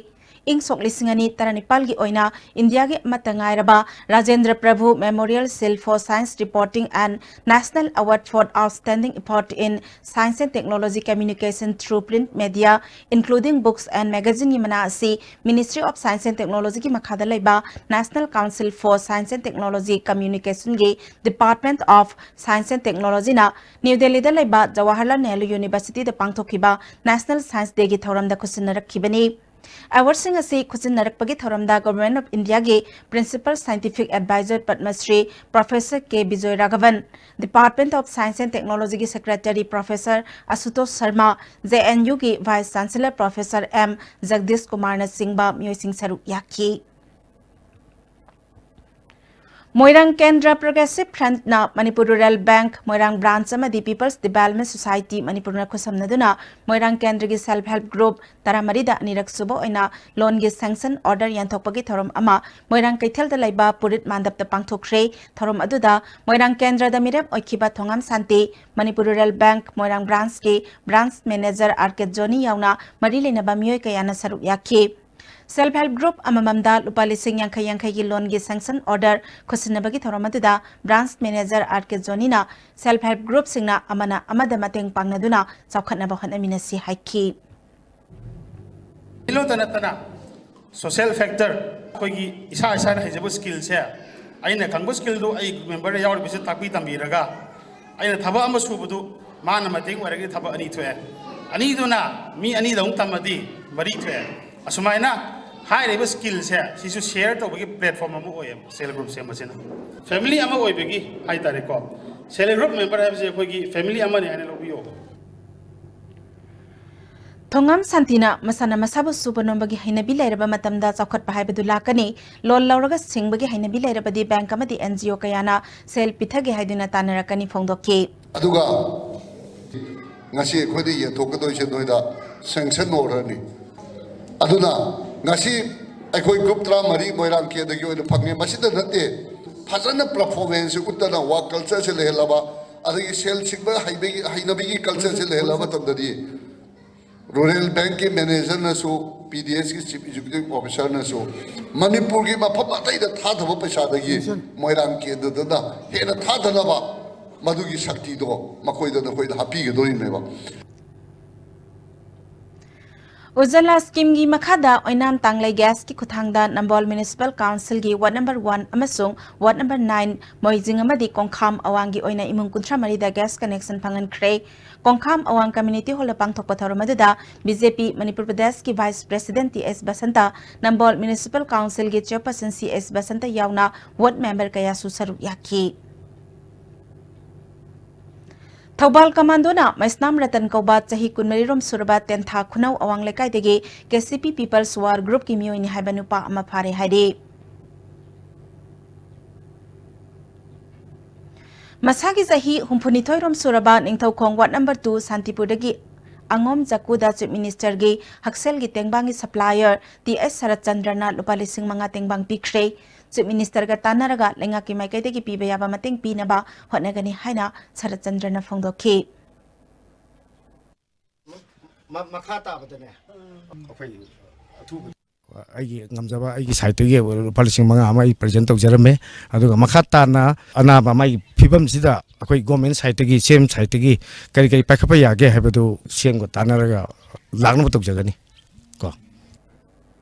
ꯏꯪ ꯁꯣꯛ ꯂꯤꯁꯤꯡ ꯑꯅꯤ ꯇꯔꯥꯅꯤꯄꯥꯜꯒꯤ ꯑꯣꯏꯅ ꯏꯟꯗꯤꯌꯥꯒꯤ ꯑꯃꯠꯇ ꯉꯥꯏꯔꯕ Rajendra ꯄ꯭ꯔꯚꯨ Memorial Shield for Science Reporting and National Award for Outstanding Effort in Science and Technology Communication through Print Media, including books and magazine ꯒꯤ ꯃꯅꯥ ꯑꯁꯤ Ministry of Science and Technology ꯒꯤ ꯃꯈꯥꯗ ꯂꯩꯕ National Council for Science and Technology Communication ꯒꯤ Department of Science and Technology ꯅ new ꯗꯦꯜꯂꯤꯗ ꯂꯩꯕ ꯖꯋꯥꯍꯔꯂꯥꯜ ꯅꯦꯍꯔꯨ University ꯗ ꯄꯥꯡꯊꯣꯛꯈꯤꯕ National Science Day ꯒꯤ ꯊꯧꯔꯝꯗ ꯈꯨꯠꯁꯤꯟꯅꯔꯛꯈꯤꯕꯅꯤ꯫ ꯑꯦꯋꯥꯔꯗꯁꯤꯡ ꯑꯁꯤ ꯈꯨꯠꯁꯤꯟꯅꯔꯛꯄꯒꯤ ꯊꯧꯔꯝꯗ Government of Indiaꯒꯤ Principal Scientific Advisor Padma Shri Professor K Bijoy Raghavan, Department of Science and Technologyꯒꯤ Secretary Professor Ashutosh Sharma, JNUꯒꯤ Vice Chancellor Professor M Jagdish Kumarꯅꯆꯤꯡꯕ ꯃꯤꯑꯣꯏꯁꯤꯡ ꯁꯔꯨꯛ ꯌꯥꯈꯤ꯫ ꯃꯣꯏꯔꯥꯡ ꯀꯦꯟꯗ꯭ꯔ Progressive Frontꯅ ꯃꯅꯤꯄꯨꯔ Rural Bank, ꯃꯣꯏꯔꯥꯡ Branch ꯑꯃꯗꯤ People's Development Society ꯃꯅꯤꯄꯨꯔꯅ ꯈꯨꯠꯁꯝꯅꯗꯨꯅ ꯃꯣꯏꯔꯥꯡ ꯀꯦꯟꯗ꯭ꯔꯒꯤ Self Help Group ꯇꯔꯥꯃꯔꯤꯗ ꯑꯅꯤꯔꯛ ꯁꯨꯕ ꯑꯣꯏꯅ loanꯒꯤ sanction order ꯌꯦꯟꯊꯣꯛꯄꯒꯤ ꯊꯧꯔꯝ ꯑꯃ ꯃꯣꯏꯔꯥꯡ ꯀꯩꯊꯦꯜꯗ ꯂꯩꯕ ꯄꯨꯔꯤꯠ ꯃꯥꯟꯗꯞꯇ ꯄꯥꯡꯊꯣꯛꯈ꯭ꯔꯦ꯫ ꯊꯧꯔꯝ ꯑꯗꯨꯗ ꯃꯣꯏꯔꯥꯡ ꯀꯦꯟꯗ꯭ꯔꯗ ꯃꯤꯔꯦꯞ ꯑꯣꯏꯈꯤꯕ ꯊꯣꯉꯥꯝ ꯁꯥꯟꯇꯤ, ꯃꯅꯤꯄꯨꯔ Rural Bank, ꯃꯣꯏꯔꯥꯡ Branchꯀꯤ Branch Manager R K Johnny ꯌꯥꯎꯅ ꯃꯔꯤ ꯂꯩꯅꯕ ꯃꯤꯑꯣꯏ ꯀꯌꯥꯅ ꯁꯔꯨꯛ ꯌꯥꯈꯤ꯫ Self Help Group ꯑꯃꯃꯝꯗ ꯂꯨꯄꯥ ꯂꯤꯁꯤꯡ ꯌꯥꯡꯈꯩ ꯌꯥꯡꯈꯩꯒꯤ loanꯒꯤ sanction order ꯈꯨꯠꯁꯤꯟꯅꯕꯒꯤ ꯊꯧꯔꯝ ꯑꯗꯨꯗ Branch Manager R K Johnnyꯅ Self Help Groupꯁꯤꯡꯅ ꯑꯃꯅ ꯑꯃꯗ ꯃꯇꯦꯡ ꯄꯥꯡꯅꯗꯨꯅ ꯆꯥꯎꯈꯠꯅꯕ ꯍꯣꯠꯅꯃꯤꯟꯅꯁꯤ ꯍꯥꯏꯈꯤ꯫ ꯁꯤꯂꯣꯇ ꯅꯠꯇꯅ social factor, ꯑꯩꯈꯣꯏꯒꯤ ꯏꯁꯥ ꯏꯁꯥꯅ ꯍꯩꯖꯕ skillꯁꯦ, ꯑꯩꯅ ꯈꯪꯕ skillꯗꯨ ꯑꯩ memberꯗ ꯌꯥꯎꯔꯤꯕꯁꯤ ꯇꯥꯛꯄꯤ ꯇꯝꯕꯤꯔꯒ, ꯑꯩꯅ ꯊꯕꯛ ꯑꯃ ꯁꯨꯕꯗꯨ ꯃꯥꯅ ꯃꯇꯦꯡ ꯑꯣꯏꯔꯒꯗꯤ ꯊꯕꯛ ꯑꯅꯤ ꯊꯣꯛꯑꯦ꯫ ꯑꯅꯤꯗꯨꯅ ꯃꯤ ꯑꯅꯤꯗ ꯑꯃꯨꯛ ꯇꯝꯃꯗꯤ ꯃꯔꯤ ꯊꯣꯛꯑꯦ꯫ ꯑꯁꯨꯃꯥꯏꯅ ꯍꯥꯏꯔꯤꯕ skillꯁꯦ ꯁꯤꯁꯨ share ꯇꯧꯕꯒꯤ platform ꯑꯃ ꯑꯣꯏꯌꯦꯕ Self Help Group ꯁꯦꯝꯕꯁꯤꯅ꯫ Family ꯑꯃ ꯑꯣꯏꯕꯒꯤ ꯍꯥꯏꯇꯥꯔꯦꯀꯣ, Self Help Group member ꯍꯥꯏꯕꯁꯦ ꯑꯩꯈꯣꯏꯒꯤ family ꯑꯃꯅꯤ ꯍꯥꯏꯅ ꯂꯧꯕꯤꯌꯣ꯫ ꯊꯣꯉꯥꯝ ꯁꯥꯟꯇꯤꯅ ꯃꯁꯥꯅ ꯃꯁꯥꯕꯨ ꯁꯨꯕ ꯅꯣꯝꯕꯒꯤ ꯍꯩꯅꯕꯤ ꯂꯩꯔꯕ ꯃꯇꯝꯗ ꯆꯥꯎꯈꯠꯄ ꯍꯥꯏꯕꯗꯨ ꯂꯥꯛꯀꯅꯤ꯫ Loan ꯂꯧꯔꯒ ꯁꯤꯡꯕꯒꯤ ꯍꯩꯅꯕꯤ ꯂꯩꯔꯕꯗꯤ bank ꯑꯃꯗꯤ NGO ꯀꯌꯥꯅ ꯁꯦꯜ ꯄꯤꯊꯒꯦ ꯍꯥꯏꯗꯨꯅ ꯇꯥꯟꯅꯔꯛꯀꯅꯤ ꯐꯣꯡꯗꯣꯛꯈꯤ꯫ ꯑꯗꯨꯒ ꯉꯁꯤ ꯑꯩꯈꯣꯏꯅ ꯌꯦꯟꯊꯣꯛꯀꯗꯣꯏꯁꯦ ꯅꯣꯏꯗ sanction orderꯅꯤ꯫ ꯑꯗꯨꯅ ꯉꯁꯤ ꯑꯩꯈꯣꯏ group ꯇꯔꯥꯃꯔꯤ ꯃꯣꯏꯔꯥꯡ ꯀꯦꯟꯗ꯭ꯔꯒꯤ ꯑꯣꯏꯅ ꯐꯪꯉꯦ꯫ ꯃꯁꯤꯗ ꯅꯠꯇꯦ, ꯐꯖꯅ performance ꯎꯠꯇꯅ work cultureꯁꯦ ꯂꯩꯍꯜꯂꯕ, ꯑꯗꯒꯤ ꯁꯦꯜ ꯁꯤꯡꯕ ꯍꯩꯕꯒꯤ, ꯍꯩꯅꯕꯤꯒꯤ cultureꯁꯦ ꯂꯩꯍꯜꯂꯕ ꯃꯇꯝꯗꯗꯤ Rural Bankꯀꯤ managerꯅꯁꯨ, PDSꯀꯤ Chief Executive Officerꯅꯁꯨ ꯃꯅꯤꯄꯨꯔꯒꯤ ꯃꯐꯝ ꯑꯇꯩꯗ ꯊꯥꯗꯕ ꯄꯩꯁꯥꯗꯒꯤ ꯃꯣꯏꯔꯥꯡ ꯀꯦꯟꯗ꯭ꯔꯗꯅ ꯍꯦꯟꯅ ꯊꯥꯗꯅꯕ ꯃꯗꯨꯒꯤ ꯁꯛꯇꯤꯗꯣ ꯃꯈꯣꯏꯗ, ꯅꯈꯣꯏꯗ ꯍꯥꯞꯄꯤꯒꯗꯧꯔꯤꯕꯅꯦꯕ꯫ ꯎꯖꯥꯂꯥ ꯁ꯭ꯀꯤꯝꯒꯤ ꯃꯈꯥꯗ ꯑꯣꯏꯅꯥꯝ ꯇꯥꯡꯂꯩ ꯒ꯭ꯌꯥꯁꯀꯤ ꯈꯨꯠꯊꯥꯡꯗ ꯅꯝꯕꯣꯜ ꯃ꯭ꯌꯨꯅꯤꯁꯤꯄꯥꯜ ꯀꯥꯎꯟꯁꯤꯜꯒꯤ ꯋꯥꯔꯗ ꯅꯝꯕꯔ ꯋꯥꯟ ꯑꯃꯁꯨꯡ ꯋꯥꯔꯗ ꯅꯝꯕꯔ ꯅꯥꯏꯟ, ꯃꯣꯏꯖꯤꯡ ꯑꯃꯗꯤ ꯀꯣꯡꯈꯥꯝ ꯑꯋꯥꯡꯒꯤ ꯑꯣꯏꯅ ꯏꯃꯨꯡ ꯀꯨꯟꯊ꯭ꯔꯥ ꯃꯔꯤꯗ ꯒ꯭ꯌꯥꯁ ꯀꯅꯦꯛꯁꯟ ꯐꯪꯍꯟꯈ꯭ꯔꯦ꯫ ꯀꯣꯡꯈꯥꯝ ꯑꯋꯥꯡ ꯀꯝꯃ꯭ꯌꯨꯅꯤꯇꯤ ꯍꯣꯜꯗ ꯄꯥꯡꯊꯣꯛꯄ ꯊꯧꯔꯝ ꯑꯗꯨꯗ ꯕꯤ ꯖꯦ ꯄꯤ ꯃꯅꯤꯄꯨꯔ ꯄ꯭ꯔꯗꯦꯁꯀꯤ ꯚꯥꯏꯁ ꯄ꯭ꯔꯦꯁꯤꯗꯦꯟꯠ ꯇꯤ ꯑꯦꯁ ꯕꯁꯟꯇ, ꯅꯝꯕꯣꯜ ꯃ꯭ꯌꯨꯅꯤꯁꯤꯄꯥꯜ ꯀꯥꯎꯟꯁꯤꯜꯒꯤ ꯆꯤꯌꯔꯄꯔꯁꯟ ꯁꯤ ꯑꯦꯁ ꯕꯁꯟꯇ ꯌꯥꯎꯅ ꯋꯥꯔꯗ ꯃꯦꯝꯕꯔ ꯀꯌꯥꯁꯨ ꯁꯔꯨꯛ ꯌꯥꯈꯤ꯫ ꯊꯧꯕꯥꯜ ꯀꯃꯥꯟꯗꯣꯅ ꯃꯩꯁꯅꯥꯝ ꯔꯇꯟ ꯀꯧꯕ ꯆꯍꯤ ꯀꯨꯟꯃꯔꯤ ꯔꯣꯝ ꯁꯨꯔꯕ ꯇꯦꯟꯊꯥ ꯈꯨꯅꯧ ꯑꯋꯥꯡ ꯂꯩꯀꯥꯏꯗꯒꯤ ꯀꯦ ꯁꯤ ꯄꯤ ꯄꯤꯄꯜꯁ ꯋꯥꯔ ꯒ꯭ꯔꯨꯞꯀꯤ ꯃꯤꯑꯣꯏꯅꯤ ꯍꯥꯏꯕ ꯅꯨꯄꯥ ꯑꯃ ꯐꯥꯔꯦ ꯍꯥꯏꯔꯤ꯫ ꯃꯁꯥꯒꯤ ꯆꯍꯤ ꯍꯨꯝꯐꯨꯅꯤꯊꯣꯏ ꯔꯣꯝ ꯁꯨꯔꯕ Ningthoukhong ward number two ꯁꯥꯟꯇꯤꯄꯨꯔꯗꯒꯤ ꯑꯉꯣꯝ ꯖꯀꯨꯗ chief ꯃꯤꯅꯤꯁꯇꯔꯒꯤ ꯍꯛꯁꯦꯜꯒꯤ ꯇꯦꯡꯕꯥꯡꯒꯤ ꯁꯄ꯭ꯂꯥꯏꯌꯔ ꯇꯤ ꯑꯦꯁ ꯁꯔꯠ ꯆꯟꯗ꯭ꯔꯅ ꯂꯨꯄꯥ ꯂꯤꯁꯤꯡ ꯃꯉꯥ ꯇꯦꯡꯕꯥꯡ ꯄꯤꯈ꯭ꯔꯦ꯫ ꯆꯤꯐ ꯃꯤꯅꯤꯁꯇꯔꯒ ꯇꯥꯟꯅꯔꯒ ꯂꯩꯉꯥꯛꯀꯤ ꯃꯥꯏꯀꯩꯗꯒꯤ ꯄꯤꯕ ꯌꯥꯕ ꯃꯇꯦꯡ ꯄꯤꯅꯕ ꯍꯣꯠꯅꯒꯅꯤ ꯍꯥꯏꯅ ꯁꯔꯠ ꯆꯟꯗ꯭ꯔꯅ ꯐꯣꯡꯗꯣꯛꯈꯤ꯫ ꯃ-, ꯃꯈꯥ ꯇꯥꯕꯗꯅꯦ, ꯑꯩꯈꯣꯏ ꯑꯊꯨꯕ ꯑꯩꯒꯤ ꯉꯝꯖꯕ ꯑꯩꯒꯤ ꯁꯥꯏꯠꯇꯒꯤ ꯂꯨꯄꯥ ꯂꯤꯁꯤꯡ ꯃꯉꯥ ꯑꯃ ꯑꯩ ꯄ꯭ꯔꯖꯦꯟ ꯇꯧꯖꯔꯝꯃꯦ꯫ ꯑꯗꯨꯒ ꯃꯈꯥ ꯇꯥꯅ ꯑꯅꯥꯕ ꯃꯥꯒꯤ ꯐꯤꯕꯝꯁꯤꯗ ꯑꯩꯈꯣꯏ ꯒꯣꯔꯃꯦꯟ ꯁꯥꯏꯠꯇꯒꯤ, ꯁꯤ ꯑꯦꯝ ꯁꯥꯏꯠꯇꯒꯤ ꯀꯔꯤ ꯀꯔꯤ ꯄꯥꯏꯈꯠꯄ ꯌꯥꯒꯦ ꯍꯥꯏꯕꯗꯨ ꯁꯤ ꯑꯦꯝꯒ ꯇꯥꯟꯅꯔꯒ ꯂꯥꯛꯅꯕ ꯇꯧꯖꯒꯅꯤ ꯀꯣ꯫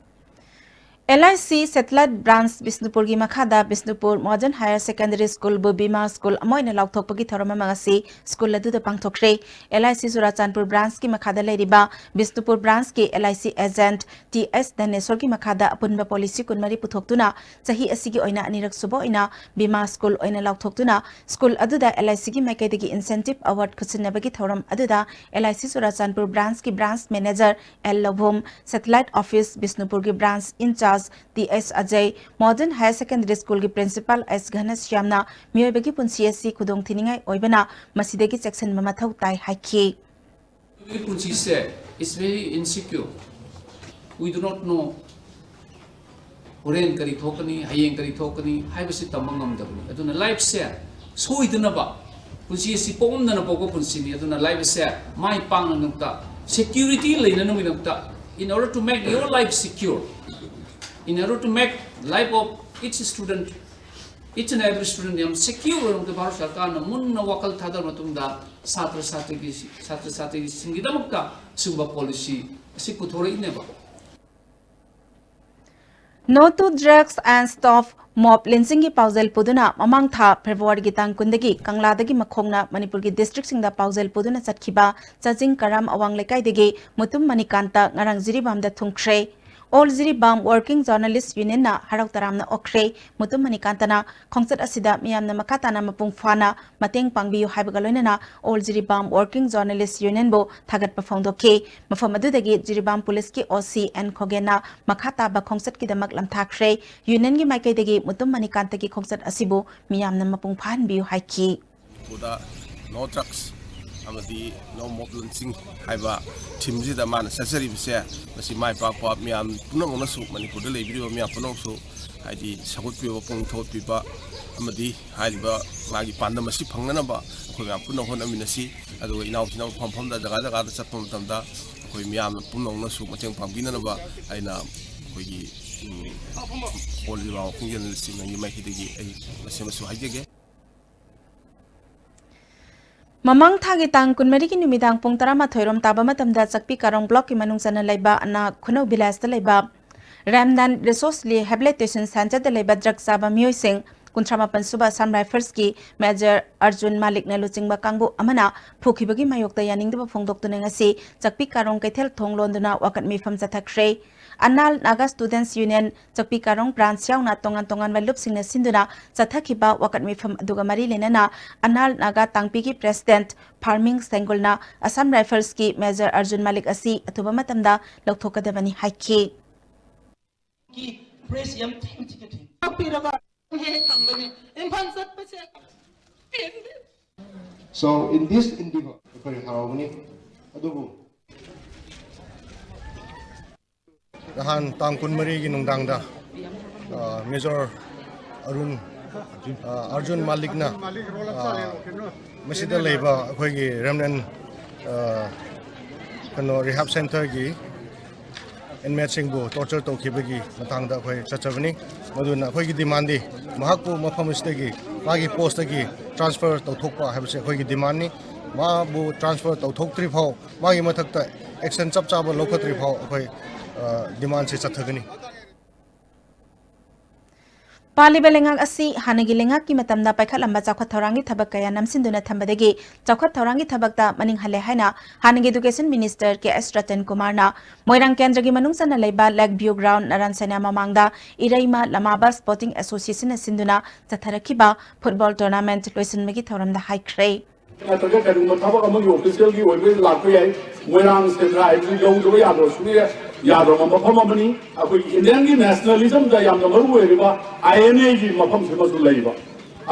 ꯑꯦꯜ ꯑꯥꯏ ꯁꯤ ꯁꯦꯇꯦꯂꯥꯏꯠ ꯕ꯭ꯔꯥꯟꯁ ꯕꯤꯁꯅꯨꯄꯨꯔꯒꯤ ꯃꯈꯥꯗ ꯕꯤꯁꯅꯨꯄꯨꯔ ꯃꯣꯗꯔꯟ ꯍꯥꯌꯔ ꯁꯦꯀꯦꯟꯗꯔꯤ ꯁ꯭ꯀꯨꯜꯕꯨ ꯕꯤꯃꯥ ꯁ꯭ꯀꯨꯜ ꯑꯃ ꯑꯣꯏꯅ ꯂꯥꯎꯊꯣꯛꯄꯒꯤ ꯊꯧꯔꯝ ꯑꯃ ꯉꯁꯤ ꯁ꯭ꯀꯨꯜ ꯑꯗꯨꯗ ꯄꯥꯡꯊꯣꯛꯈ꯭ꯔꯦ꯫ ꯑꯦꯜ ꯑꯥꯏ ꯁꯤ ꯆꯨꯔꯥꯆꯥꯟꯄꯨꯔ ꯕ꯭ꯔꯥꯟꯁꯀꯤ ꯃꯈꯥꯗ ꯂꯩꯔꯤꯕ ꯕꯤꯁꯅꯨꯄꯨꯔ ꯕ꯭ꯔꯥꯟꯁꯀꯤ ꯑꯦꯜ ꯑꯥꯏ ꯁꯤ ꯑꯦꯖꯦꯟꯠ ꯇꯤ ꯑꯦꯁ ꯙꯅꯦꯁꯣꯔꯒꯤ ꯃꯈꯥꯗ ꯑꯄꯨꯟꯕ ꯄꯣꯂꯤꯁꯤ ꯀꯨꯟꯃꯔꯤ ꯄꯨꯊꯣꯛꯇꯨꯅ ꯆꯍꯤ ꯑꯁꯤꯒꯤ ꯑꯣꯏꯅ ꯑꯅꯤꯔꯛ ꯁꯨꯕ ꯑꯣꯏꯅ ꯕꯤꯃꯥ ꯁ꯭ꯀꯨꯜ ꯑꯣꯏꯅ ꯂꯥꯎꯊꯣꯛꯇꯨꯅ ꯁ꯭ꯀꯨꯜ ꯑꯗꯨꯗ ꯑꯦꯜ ꯑꯥꯏ ꯁꯤꯒꯤ ꯃꯥꯏꯀꯩꯗꯒꯤ ꯏꯟꯁꯦꯟꯇꯤꯚ ꯑꯦꯋꯥꯔꯗ ꯈꯨꯠꯁꯤꯟꯅꯕꯒꯤ ꯊꯧꯔꯝ ꯑꯗꯨꯗ ꯑꯦꯜ ꯑꯥꯏ ꯁꯤ ꯆꯨꯔꯥꯆꯥꯟꯄꯨꯔ ꯕ꯭ꯔꯥꯟꯁꯀꯤ branch manager L Louvum, satellite office ꯕꯤꯁꯅꯨꯄꯨꯔꯒꯤ branch incharge T S Ajay, modern higher secondary ꯁ꯭ꯀꯨꯜꯒꯤ ꯄ꯭ꯔꯤꯟꯁꯤꯄꯥꯜ ꯑꯦꯁ ꯘꯅꯁ꯭ꯌꯥꯝꯅ ꯃꯤꯑꯣꯏꯕꯒꯤ ꯄꯨꯟꯁꯤ ꯑꯁꯤ ꯈꯨꯗꯣꯡꯊꯤꯅꯤꯡꯉꯥꯏ ꯑꯣꯏꯕꯅ ꯃꯁꯤꯗꯒꯤ ꯆꯦꯛꯁꯤꯟꯕ ꯃꯊꯧ ꯇꯥꯏ ꯍꯥꯏꯈꯤ꯫ ꯃꯤꯑꯣꯏꯕꯒꯤ ꯄꯨꯟꯁꯤꯁꯦ is very insecure. We do not know ꯍꯣꯔꯦꯟ ꯀꯔꯤ ꯊꯣꯛꯀꯅꯤ, ꯍꯌꯦꯡ ꯀꯔꯤ ꯊꯣꯛꯀꯅꯤ ꯍꯥꯏꯕꯁꯤ ꯇꯝꯕ ꯉꯝꯗꯕꯅꯤ꯫ ꯑꯗꯨꯅ ꯂꯥꯏꯐꯁꯦ ꯁꯣꯏꯗꯅꯕ, ꯄꯨꯟꯁꯤ ꯑꯁꯤ ꯄꯣꯛꯂꯝꯗꯅ ꯄꯣꯛꯄ ꯄꯨꯟꯁꯤꯅꯤ꯫ ꯑꯗꯨꯅ ꯂꯥꯏꯐ ꯑꯁꯦ ꯃꯥꯏ ꯄꯥꯛꯅꯕꯒꯤꯗꯃꯛꯇ, security ꯂꯩꯅꯅꯕꯒꯤꯗꯃꯛꯇ, in order to make your life secure, in order to make life of each student, each and every student ꯌꯥꯝ ꯁꯦꯀ꯭ꯌꯨꯔ ꯑꯣꯏꯔꯕꯗ ꯚꯥꯔꯠ ꯁꯔꯀꯥꯔꯅ ꯃꯨꯟꯅ ꯋꯥꯈꯜ ꯊꯥꯗꯔ ꯃꯇꯨꯡꯗ ꯁꯥꯇ꯭ꯔ ꯁꯥꯇ꯭ꯔꯤꯒꯤ, ꯁꯥꯇ꯭ꯔ ꯁꯥꯇ꯭ꯔꯤꯁꯤꯡꯒꯤꯗꯃꯛꯇ ꯁꯤꯒꯨꯝꯕ ꯄꯣꯂꯤꯁꯤ ꯑꯁꯤ ꯄꯨꯊꯣꯔꯛꯏꯅꯦꯕ꯫ No to Drugs and Stop Mob Lynchingꯒꯤ ꯄꯥꯎꯖꯦꯜ ꯄꯨꯗꯨꯅ ꯃꯃꯥꯡ ꯊꯥ ꯐꯦꯕ꯭ꯔꯨꯋꯥꯔꯤꯒꯤ ꯇꯥꯡ ꯀꯨꯟꯗꯒꯤ ꯀꯪꯂꯥꯗꯒꯤ ꯃꯈꯣꯡꯅ ꯃꯅꯤꯄꯨꯔꯒꯤ ꯗꯤꯁꯇ꯭ꯔꯤꯛꯁꯤꯡꯗ ꯄꯥꯎꯖꯦꯜ ꯄꯨꯗꯨꯅ ꯆꯠꯈꯤꯕ ꯆꯥꯖꯤꯡ ꯀꯔꯥꯝ ꯑꯋꯥꯡ ꯂꯩꯀꯥꯏꯗꯒꯤ ꯃꯨꯇꯨꯝ ꯃꯅꯤꯀꯥꯟꯇ ꯉꯔꯥꯡ ꯖꯤꯔꯤꯕꯥꯝꯗ ꯊꯨꯡꯈ꯭ꯔꯦ꯫ All Jiribam Working Journalist Unionꯅ ꯍꯔꯥꯎ ꯇꯔꯥꯝꯅ ꯑꯣꯛꯈ꯭ꯔꯦ꯫ ꯃꯨꯇꯨꯝ ꯃꯅꯤꯀꯥꯟꯇꯅ ꯈꯣꯡꯆꯠ ꯑꯁꯤꯗ ꯃꯤꯌꯥꯝꯅ ꯃꯈꯥ ꯇꯥꯅ ꯃꯄꯨꯡ ꯐꯥꯅ ꯃꯇꯦꯡ ꯄꯥꯡꯕꯤꯌꯨ ꯍꯥꯏꯕꯒ ꯂꯣꯏꯅꯅ All Jiribam Working Journalist Unionꯕꯨ ꯊꯥꯒꯠꯄ ꯐꯣꯡꯗꯣꯛꯈꯤ꯫ ꯃꯐꯝ ꯑꯗꯨꯗꯒꯤ ꯖꯤꯔꯤꯕꯥꯝ ꯄꯨꯂꯤꯁꯀꯤ ꯑꯣ ꯁꯤ ꯑꯦꯟ ꯈꯣꯒꯦꯟꯅ ꯃꯈꯥ ꯇꯥꯕ ꯈꯣꯡꯆꯠꯀꯤꯗꯃꯛ ꯂꯝꯊꯥꯈ꯭ꯔꯦ꯫ Unionꯒꯤ ꯃꯥꯏꯀꯩꯗꯒꯤ ꯃꯨꯇꯨꯝ ꯃꯅꯤꯀꯥꯟꯇꯒꯤ ꯈꯣꯡꯆꯠ ꯑꯁꯤꯕꯨ ꯃꯤꯌꯥꯝꯅ ꯃꯄꯨꯡ ꯐꯥꯍꯟꯕꯤꯌꯨ ꯍꯥꯏꯈꯤ꯫ ꯃꯅꯤꯄꯨꯔꯗ No Drugs ꯑꯃꯗꯤ No Mob Lynching ꯍꯥꯏꯕ ꯊꯤꯝꯁꯤꯗ ꯃꯥꯅ ꯆꯠꯆꯔꯤꯕꯁꯦ, ꯃꯁꯤ ꯃꯥꯏ ꯄꯥꯛꯄ, ꯃꯤꯌꯥꯝ ꯄꯨꯝꯅꯃꯛꯅꯁꯨ, ꯃꯅꯤꯄꯨꯔꯗ ꯂꯩꯕꯤꯔꯤꯕ ꯃꯤꯌꯥꯝ ꯄꯨꯝꯅꯃꯛꯁꯨ ꯍꯥꯏꯗꯤ ꯁꯧꯒꯠꯄꯤꯕ, ꯄꯨꯛꯅꯤꯡ ꯊꯧꯒꯠꯄꯤꯕ ꯑꯃꯗꯤ ꯍꯥꯏꯔꯤꯕ ꯃꯥꯒꯤ ꯄꯥꯟꯗꯝ ꯑꯁꯤ ꯐꯪꯅꯅꯕ ꯑꯩꯈꯣꯏ ꯃꯌꯥꯝ ꯄꯨꯟꯅ ꯍꯣꯠꯅꯃꯤꯟꯅꯁꯤ꯫ ꯑꯗꯨꯒ ꯏꯅꯥꯎꯁꯤꯅ ꯃꯐꯝ ꯃꯐꯝꯗ, ꯖꯒꯥ ꯖꯒꯥꯗ ꯆꯠꯄ ꯃꯇꯝꯗ ꯑꯩꯈꯣꯏ ꯃꯤꯌꯥꯝꯅ ꯄꯨꯝꯅꯃꯛꯅꯁꯨ ꯃꯇꯦꯡ ꯄꯥꯡꯕꯤꯅꯅꯕ ꯑꯩꯅ ꯑꯩꯈꯣꯏꯒꯤ, ꯎꯝ, All Jiribam Working Journalist Unionꯒꯤ ꯃꯥꯏꯀꯩꯗꯒꯤ ꯑꯩ ꯃꯁꯤꯃꯁꯨ ꯍꯥꯏꯖꯒꯦ꯫ ꯃꯃꯥꯡ ꯊꯥꯒꯤ ꯇꯥꯡ ꯀꯨꯟꯃꯔꯤꯒꯤ ꯅꯨꯃꯤꯗꯥꯡ ꯄꯨꯡ ꯇꯔꯥꯃꯥꯊꯣꯏ ꯔꯣꯝ ꯇꯥꯕ ꯃꯇꯝꯗ ꯆꯥꯛꯄꯤ ꯀꯥꯔꯣꯡ ꯕ꯭ꯂꯣꯛꯀꯤ ꯃꯅꯨꯡ ꯆꯟꯅ ꯂꯩꯕ ꯑꯅꯥ ꯈꯨꯅꯧ ꯚꯤꯂꯦꯖꯇ ꯂꯩꯕ Remnant Resource Rehabilitation Centreꯗ ꯂꯩꯕ ꯗ꯭ꯔꯒ ꯆꯥꯕ ꯃꯤꯑꯣꯏꯁꯤꯡ ꯀꯨꯟꯊ꯭ꯔꯥ ꯃꯥꯄꯟ ꯁꯨꯕ Assam Riflesꯀꯤ Major Arjun Malikꯅ ꯂꯨꯆꯤꯡꯕ ꯀꯥꯡꯕꯨ ꯑꯃꯅ ꯐꯨꯈꯤꯕꯒꯤ ꯃꯥꯌꯣꯛꯇ ꯌꯥꯅꯤꯡꯗꯕ ꯐꯣꯡꯗꯣꯛꯇꯨꯅ ꯉꯁꯤ ꯆꯥꯛꯄꯤ ꯀꯥꯔꯣꯡ ꯀꯩꯊꯦꯜ ꯊꯣꯡ ꯂꯣꯟꯗꯨꯅ ꯋꯥꯀꯠ ꯃꯤꯐꯝ ꯆꯠꯊꯈ꯭ꯔꯦ꯫ Anal Naga Students Union ꯆꯥꯛꯄꯤ ꯀꯥꯔꯣꯡ ꯕ꯭ꯔꯥꯟꯁ ꯌꯥꯎꯅ ꯇꯣꯉꯥꯟ ꯇꯣꯉꯥꯟꯕ ꯂꯨꯞꯁꯤꯡꯅ ꯁꯤꯟꯗꯨꯅ ꯆꯠꯊꯈꯤꯕ ꯋꯥꯀꯠ ꯃꯤꯐꯝ ꯑꯗꯨꯒ ꯃꯔꯤ ꯂꯩꯅꯅ Anal Naga ꯇꯥꯡꯄꯤꯒꯤ President ꯐꯥꯔꯃꯤꯡ ꯁꯦꯡꯒꯨꯜꯅ Assam Riflesꯀꯤ Major Arjun Malik ꯑꯁꯤ ꯑꯊꯨꯕ ꯃꯇꯝꯗ ꯂꯧꯊꯣꯛꯀꯗꯕꯅꯤ ꯍꯥꯏꯈꯤ꯫ ꯄ꯭ꯔꯦꯁ ꯌꯥꯝ ꯊꯦꯡ ꯊꯤꯒꯠꯂꯤ꯫ ꯇꯥꯛꯄꯤꯔꯒ ꯍꯦꯛ ꯍꯦꯛ ꯇꯝꯕꯅꯤ꯫ ꯏꯝꯐꯥꯜ ꯆꯠꯄꯁꯦ ꯄꯦꯟꯗꯦ꯫ So in this endeavor ꯑꯩꯈꯣꯏ ꯍꯔꯥꯎꯕꯅꯤ꯫ ꯑꯗꯨꯕꯨ ꯅꯍꯥꯟ ꯇꯥꯡ ꯀꯨꯟꯃꯔꯤꯒꯤ ꯅꯨꯡꯗꯥꯡꯗ, ꯑ, ꯃꯦꯖꯣꯔ ꯑꯔꯨꯟ, ꯑ, ꯑꯔꯖꯨꯟ ꯃꯥꯂꯤꯛꯅ, ꯑ, ꯃꯁꯤꯗ ꯂꯩꯕ ꯑꯩꯈꯣꯏꯒꯤ ꯔꯦꯃꯅꯦꯟ, ꯑ, ꯀꯩꯅꯣ, ꯔꯤꯍꯥꯕ ꯁꯦꯟꯇꯔꯒꯤ ꯏꯟꯃꯦꯠꯁꯤꯡꯕꯨ ꯇꯣꯔꯆꯔ ꯇꯧꯈꯤꯕꯒꯤ ꯃꯇꯥꯡꯗ ꯑꯩꯈꯣꯏ ꯆꯠꯆꯕꯅꯤ꯫ ꯃꯗꯨꯅ ꯑꯩꯈꯣꯏꯒꯤ ꯗꯤꯃꯥꯟꯗꯤ ꯃꯍꯥꯛꯄꯨ ꯃꯐꯝ ꯑꯁꯤꯗꯒꯤ, ꯃꯥꯒꯤ ꯄꯣꯁꯇꯒꯤ ꯇ꯭ꯔꯥꯟꯁꯐꯔ ꯇꯧꯊꯣꯛꯄ ꯍꯥꯏꯕꯁꯤ ꯑꯩꯈꯣꯏꯒꯤ ꯗꯤꯃꯥꯟꯅꯤ꯫ ꯃꯥꯕꯨ ꯇ꯭ꯔꯥꯟꯁꯐꯔ ꯇꯧꯊꯣꯛꯇ꯭ꯔꯤ ꯐꯥꯎ, ꯃꯥꯒꯤ ꯃꯊꯛꯇ ꯑꯦꯛꯁꯟ ꯆꯞ ꯆꯥꯕ ꯂꯧꯈꯠꯇ꯭ꯔꯤ ꯐꯥꯎ ꯑꯩꯈꯣꯏ, ꯑ, ꯗꯤꯃꯥꯟꯁꯦ ꯆꯠꯊꯒꯅꯤ꯫ ꯄꯥꯜꯂꯤꯕ ꯂꯩꯉꯥꯛ ꯑꯁꯤ ꯍꯥꯟꯅꯒꯤ ꯂꯩꯉꯥꯛꯀꯤ ꯃꯇꯝꯗ ꯄꯥꯏꯈꯠꯂꯝꯕ ꯆꯥꯎꯈꯠ ꯊꯧꯔꯥꯡꯒꯤ ꯊꯕꯛ ꯀꯌꯥ ꯅꯝꯁꯤꯟꯗꯨꯅ ꯊꯝꯕꯗꯒꯤ ꯆꯥꯎꯈꯠ ꯊꯧꯔꯥꯡꯒꯤ ꯊꯕꯛꯇ ꯃꯅꯤꯡ ꯍꯜꯂꯦ ꯍꯥꯏꯅ ꯍꯥꯟꯅꯒꯤ Education Minister ꯀꯦ ꯑꯦꯁ ꯔꯇꯟ ꯀꯨꯃꯥꯔꯅ ꯃꯣꯏꯔꯥꯡ ꯀꯦꯟꯗ꯭ꯔꯒꯤ ꯃꯅꯨꯡ ꯆꯟꯅ ꯂꯩꯕ Lake View Ground ꯅꯔꯥꯟ ꯁꯦꯅꯥ ꯃꯃꯥꯡꯗ ꯏꯔꯩꯃ ꯂꯃꯥꯕ Sporting Association ꯅ ꯁꯤꯟꯗꯨꯅ ꯆꯠꯊꯔꯛꯈꯤꯕ ꯐꯨꯠꯕꯣꯜ ꯇꯣꯔꯅꯥꯃꯦꯟꯠ ꯂꯣꯏꯁꯤꯟꯕꯒꯤ ꯊꯧꯔꯝꯗ ꯍꯥꯏꯈ꯭ꯔꯦ꯫ ꯅꯠꯇ꯭ꯔꯒ ꯀꯔꯤꯒꯨꯝꯕ ꯊꯕꯛ ꯑꯃꯒꯤ ꯑꯣꯐꯤꯁꯤꯌꯦꯜꯒꯤ ꯑꯣꯏꯕ ꯂꯥꯛꯄ ꯌꯥꯏ꯫ ꯃꯣꯏꯔꯥꯡ ꯁꯦꯟꯗ꯭ꯔꯥ ꯍꯥꯏꯕꯁꯤ ꯌꯧꯗꯕ ꯌꯥꯗꯕ, ꯁꯨꯡꯌꯥ ꯌꯥꯗꯕ ꯃꯐꯝ ꯑꯃꯅꯤ꯫ ꯑꯩꯈꯣꯏꯒꯤ ꯏꯟꯗꯤꯌꯟꯒꯤ ꯅꯦꯁꯅꯦꯂꯤꯖꯝꯗ ꯌꯥꯝꯅ ꯃꯔꯨ ꯑꯣꯏꯔꯤꯕ ꯑꯥꯏ ꯑꯦꯟ ꯑꯦꯒꯤ ꯃꯐꯝꯁꯤꯃꯁꯨ ꯂꯩꯕ꯫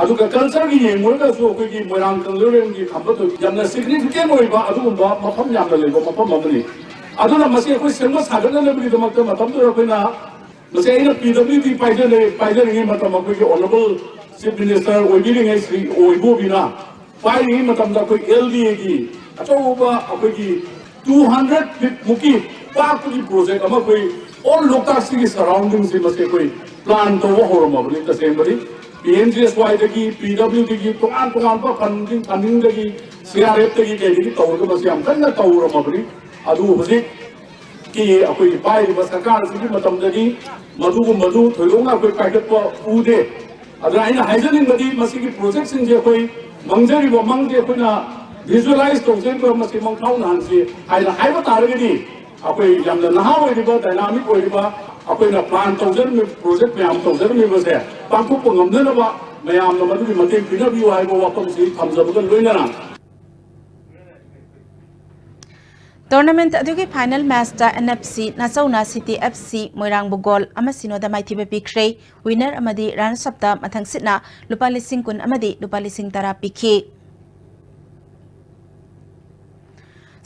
ꯑꯗꯨꯒ ꯀꯜꯆꯔꯒꯤ ꯌꯦꯡꯉꯨꯔꯒꯁꯨ ꯑꯩꯈꯣꯏꯒꯤ ꯃꯣꯏꯔꯥꯡ ꯀꯪꯂꯩꯔꯣꯡꯒꯤ ꯈꯝꯕ ꯊꯣꯏꯕꯤ ꯌꯥꯝꯅ ꯁꯤꯒꯅꯤꯐꯤꯀꯦꯟ ꯑꯣꯏꯕ ꯑꯗꯨꯒꯨꯝꯕ ꯃꯐꯝ ꯌꯥꯝꯅ ꯂꯩꯕ ꯃꯐꯝ ꯑꯃꯅꯤ꯫ ꯑꯗꯨꯅ ꯃꯁꯤ ꯑꯩꯈꯣꯏ ꯁꯦꯝꯒꯠ ꯁꯥꯒꯠꯅꯅꯕꯒꯤꯗꯃꯛꯇ ꯃꯇꯝꯗꯨꯗ ꯑꯩꯈꯣꯏꯅ ꯃꯁꯤ ꯑꯩꯅ ꯄꯤ ꯗꯕ꯭ꯂꯤꯎ ꯗꯤ ꯄꯥꯏꯖꯔꯦ-, ꯄꯥꯏꯖꯔꯤꯉꯩ ꯃꯇꯝ ꯑꯩꯈꯣꯏꯒꯤ ꯑꯣꯅꯔꯦꯕꯜ ꯆꯤꯐ ꯃꯤꯅꯤꯁꯇꯔ ꯑꯣꯏꯕꯤꯔꯤꯉꯩ ꯁ꯭ꯔꯤ ꯑꯣꯏꯕꯣꯕꯤꯅ ꯄꯥꯏꯔꯤꯉꯩ ꯃꯇꯝꯗ ꯑꯩꯈꯣꯏ ꯑꯦꯜ ꯗꯤ ꯑꯦꯒꯤ ꯑꯆꯧꯕ ꯑꯩꯈꯣꯏꯒꯤ two hundred feet ꯃꯨꯛꯀꯤ ꯄꯥꯛꯄꯒꯤ ꯄ꯭ꯔꯣꯖꯦꯛ ꯑꯃ ꯑꯩꯈꯣꯏ ꯑꯣꯜ ꯂꯣꯛꯇꯥꯛꯁꯤꯒꯤ ꯁꯔꯥꯎꯟꯗꯤꯡꯁꯤ ꯃꯁꯤ ꯑꯩꯈꯣꯏ ꯄ꯭ꯂꯥꯟ ꯇꯧꯕ ꯍꯧꯔꯝꯃꯕꯅꯤ꯫ ꯇꯁꯦꯡꯕꯗꯤ ꯄꯤ ꯑꯦꯝ ꯖꯤ ꯑꯦꯁ ꯋꯥꯏꯗꯒꯤ, ꯄꯤ ꯗꯕ꯭ꯂꯤꯎ ꯗꯤꯒꯤ ꯇꯣꯉꯥꯟ ꯇꯣꯉꯥꯟꯕ ꯐꯟꯗꯤꯡ, ꯐꯟꯗꯤꯡꯗꯒꯤ, ꯁꯤ ꯑꯥꯔ ꯑꯦꯐꯇꯒꯤ ꯀꯩꯗꯒꯤ ꯇꯧꯔꯒ ꯃꯁꯤ ꯌꯥꯝ ꯀꯟꯅ ꯇꯧꯔꯝꯃꯕꯅꯤ꯫ ꯑꯗꯨ ꯍꯧꯖꯤꯛ ꯀꯤ ꯑꯩꯈꯣꯏꯒꯤ ꯄꯥꯏꯔꯤꯕ ꯁꯔꯀꯥꯔ ꯑꯁꯤꯒꯤ ꯃꯇꯝꯗꯗꯤ ꯃꯗꯨꯒꯨꯝꯕꯗꯨ ꯊꯣꯏꯗꯣꯛꯅ ꯑꯩꯈꯣꯏ ꯄꯥꯏꯈꯠꯄ ꯎꯗꯦ꯫ ꯑꯗꯨꯅ ꯑꯩꯅ ꯍꯥꯏꯖꯅꯤꯡꯕꯗꯤ ꯃꯁꯤꯒꯤ ꯄ꯭ꯔꯣꯖꯦꯛꯁꯤꯡꯁꯦ ꯑꯩꯈꯣꯏ ꯃꯪꯖꯔꯤꯕ ꯃꯪꯁꯦ ꯑꯩꯈꯣꯏꯅ ꯚꯤꯖꯨꯋꯦꯂꯥꯏꯁ ꯇꯧꯖꯔꯤꯕ ꯃꯁꯤ ꯃꯪꯐꯥꯎꯅꯍꯟꯁꯤ ꯍꯥꯏꯅ ꯍꯥꯏꯕ ꯇꯥꯔꯒꯗꯤ ꯑꯩꯈꯣꯏ ꯌꯥꯝꯅ ꯅꯍꯥ ꯑꯣꯏꯔꯤꯕ, ꯗꯥꯏꯅꯥꯃꯤꯛ ꯑꯣꯏꯔꯤꯕ, ꯑꯩꯈꯣꯏꯅ ꯄ꯭ꯂꯥꯟ ꯇꯧꯖꯔꯝꯃꯤꯕ ꯄ꯭ꯔꯣꯖꯦꯛ ꯃꯌꯥꯝ ꯇꯧꯖꯔꯝꯃꯤꯕꯁꯦ ꯄꯥꯡꯊꯣꯛꯄ ꯉꯝꯅꯅꯕ ꯃꯌꯥꯝꯅ ꯃꯗꯨꯒꯤ ꯃꯇꯦꯡ ꯄꯤꯅꯕꯤꯌꯨ ꯍꯥꯏꯕ ꯋꯥꯐꯝꯁꯤ ꯊꯝꯖꯕꯒ ꯂꯣꯏꯅꯅ ꯇꯣꯔꯅꯥꯃꯦꯟꯠ ꯑꯗꯨꯒꯤ final ꯃꯦꯆꯇ and F C ꯅꯥꯆꯧꯅ city F C ꯃꯣꯏꯔꯥꯡꯕꯨ goal ꯑꯃ ꯁꯤꯅꯣꯗ ꯃꯥꯏꯊꯤꯕ ꯄꯤꯈ꯭ꯔꯦ꯫ ꯋꯤꯟꯅꯔ ꯑꯃꯗꯤ ꯔꯅꯔꯁ ꯑꯞꯇ ꯃꯊꯪ ꯁꯤꯠꯅ ꯂꯨꯄꯥ ꯂꯤꯁꯤꯡ ꯀꯨꯟ ꯑꯃꯗꯤ ꯂꯨꯄꯥ ꯂꯤꯁꯤꯡ ꯇꯔꯥ ꯄꯤꯈꯤ꯫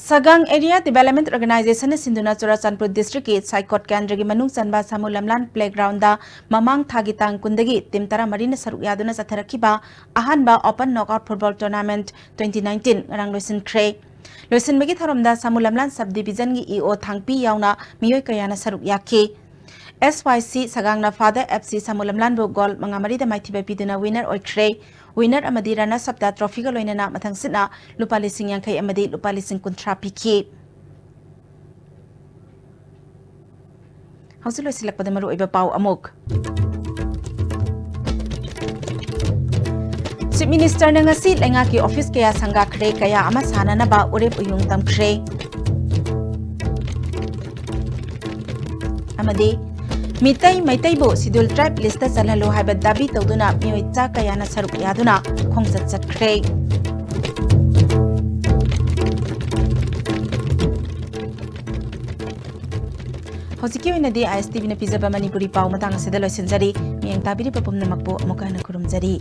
ꯁꯒꯥꯡ ꯑꯦꯔꯤꯌꯥ ꯗꯤꯚꯦꯂꯞꯃꯦꯟꯠ ꯑꯣꯔꯒꯅꯥꯏꯖꯦꯁꯟꯅ ꯁꯤꯟꯗꯨꯅ ꯆꯨꯔꯥꯆꯥꯟꯄꯨꯔ ꯗꯤꯁꯇ꯭ꯔꯤꯛꯀꯤ ꯁꯥꯏꯀꯣꯠ ꯀꯦꯟꯗ꯭ꯔꯒꯤ ꯃꯅꯨꯡ ꯆꯟꯕ ꯁꯥꯃꯨ ꯂꯝꯂꯥꯟ ꯄ꯭ꯂꯦꯒ꯭ꯔꯥꯎꯟꯗ ꯃꯃꯥꯡ ꯊꯥꯒꯤ ꯇꯥꯡ ꯀꯨꯟꯗꯒꯤ ꯇꯤꯝ ꯇꯔꯥꯃꯔꯤꯅ ꯁꯔꯨꯛ ꯌꯥꯗꯨꯅ ꯆꯠꯊꯔꯛꯈꯤꯕ ꯑꯍꯥꯟꯕ open knockout football tournament twenty nineteen ꯉꯔꯥꯡ ꯂꯣꯏꯁꯤꯟꯈ꯭ꯔꯦ꯫ ꯂꯣꯏꯁꯤꯟꯕꯒꯤ ꯊꯧꯔꯝꯗ ꯁꯥꯃꯨ ꯂꯝꯂꯥꯟ ꯁꯕ ꯗꯤꯚꯤꯖꯟꯒꯤ ꯏ ꯑꯣ ꯊꯥꯡꯄꯤ ꯌꯥꯎꯅ ꯃꯤꯑꯣꯏ ꯀꯌꯥꯅ ꯁꯔꯨꯛ ꯌꯥꯈꯤ꯫ ꯑꯦꯁ ꯋꯥꯏ ꯁꯤ ꯁꯒꯥꯡꯅ ꯐꯥꯗꯔ ꯑꯦꯐ ꯁꯤ ꯁꯥꯃꯨ ꯂꯝꯂꯥꯟꯕꯨ ꯒꯣꯜ ꯃꯉꯥ ꯃꯔꯤꯗ ꯃꯥꯏꯊꯤꯕ ꯄꯤꯗꯨꯅ ꯋꯤꯟꯅꯔ ꯑꯣꯏꯈ꯭ꯔꯦ꯫ Winner ꯑꯃꯗꯤ runners up ꯇ trophy ꯒ ꯂꯣꯏꯅꯅ ꯃꯊꯪꯁꯤꯠꯅ ꯂꯨꯄꯥ ꯂꯤꯁꯤꯡ ꯌꯥꯡꯈꯩ ꯑꯃꯗꯤ ꯂꯨꯄꯥ ꯂꯤꯁꯤꯡ ꯀꯨꯟꯊ꯭ꯔꯥ ꯄꯤꯈꯤ꯫ ꯍꯧꯖꯤꯛ ꯂꯣꯏꯁꯤꯜꯂꯛꯄꯗ ꯃꯔꯨꯑꯣꯏꯕ ꯄꯥꯎ ꯑꯃꯨꯛ꯫ Chief Minister ꯅ ꯉꯁꯤ ꯂꯩꯉꯥꯛꯀꯤ office ꯀꯌꯥ ꯁꯪꯒꯥꯈ꯭ꯔꯦ, ꯀꯌꯥ ꯑꯃ ꯁꯥꯅꯅꯕ ꯎꯔꯦꯞ ꯎꯌꯨꯡ ꯇꯝꯈ꯭ꯔꯦ꯫ ꯑꯃꯗꯤ ꯃꯤꯇꯩ ꯃꯩꯇꯩꯕꯨ Scheduled Tribe list ꯇ ꯆꯜꯍꯜꯂꯨ ꯍꯥꯏꯕ ꯗꯥꯕꯤ ꯇꯧꯗꯨꯅ ꯃꯤꯑꯣꯏ ꯆꯥ ꯀꯌꯥꯅ ꯁꯔꯨꯛ ꯌꯥꯗꯨꯅ ꯈꯣꯡꯆꯠ ꯆꯠꯈ꯭ꯔꯦ꯫ ꯍꯧꯖꯤꯛꯀꯤ ꯑꯣꯏꯅꯗꯤ I S T V ꯅ ꯄꯤꯖꯕ ꯃꯅꯤꯄꯨꯔꯤ ꯄꯥꯎ ꯃꯇꯥꯡ ꯑꯁꯤꯗ ꯂꯣꯏꯁꯤꯟꯖꯔꯤ꯫ ꯃꯤꯠꯌꯦꯡ ꯇꯥꯕꯤꯔꯤꯕ ꯄꯨꯝꯅꯃꯛꯄꯨ ꯑꯃꯨꯛꯀ ꯍꯟꯅ ꯈꯨꯔꯨꯝꯖꯔꯤ꯫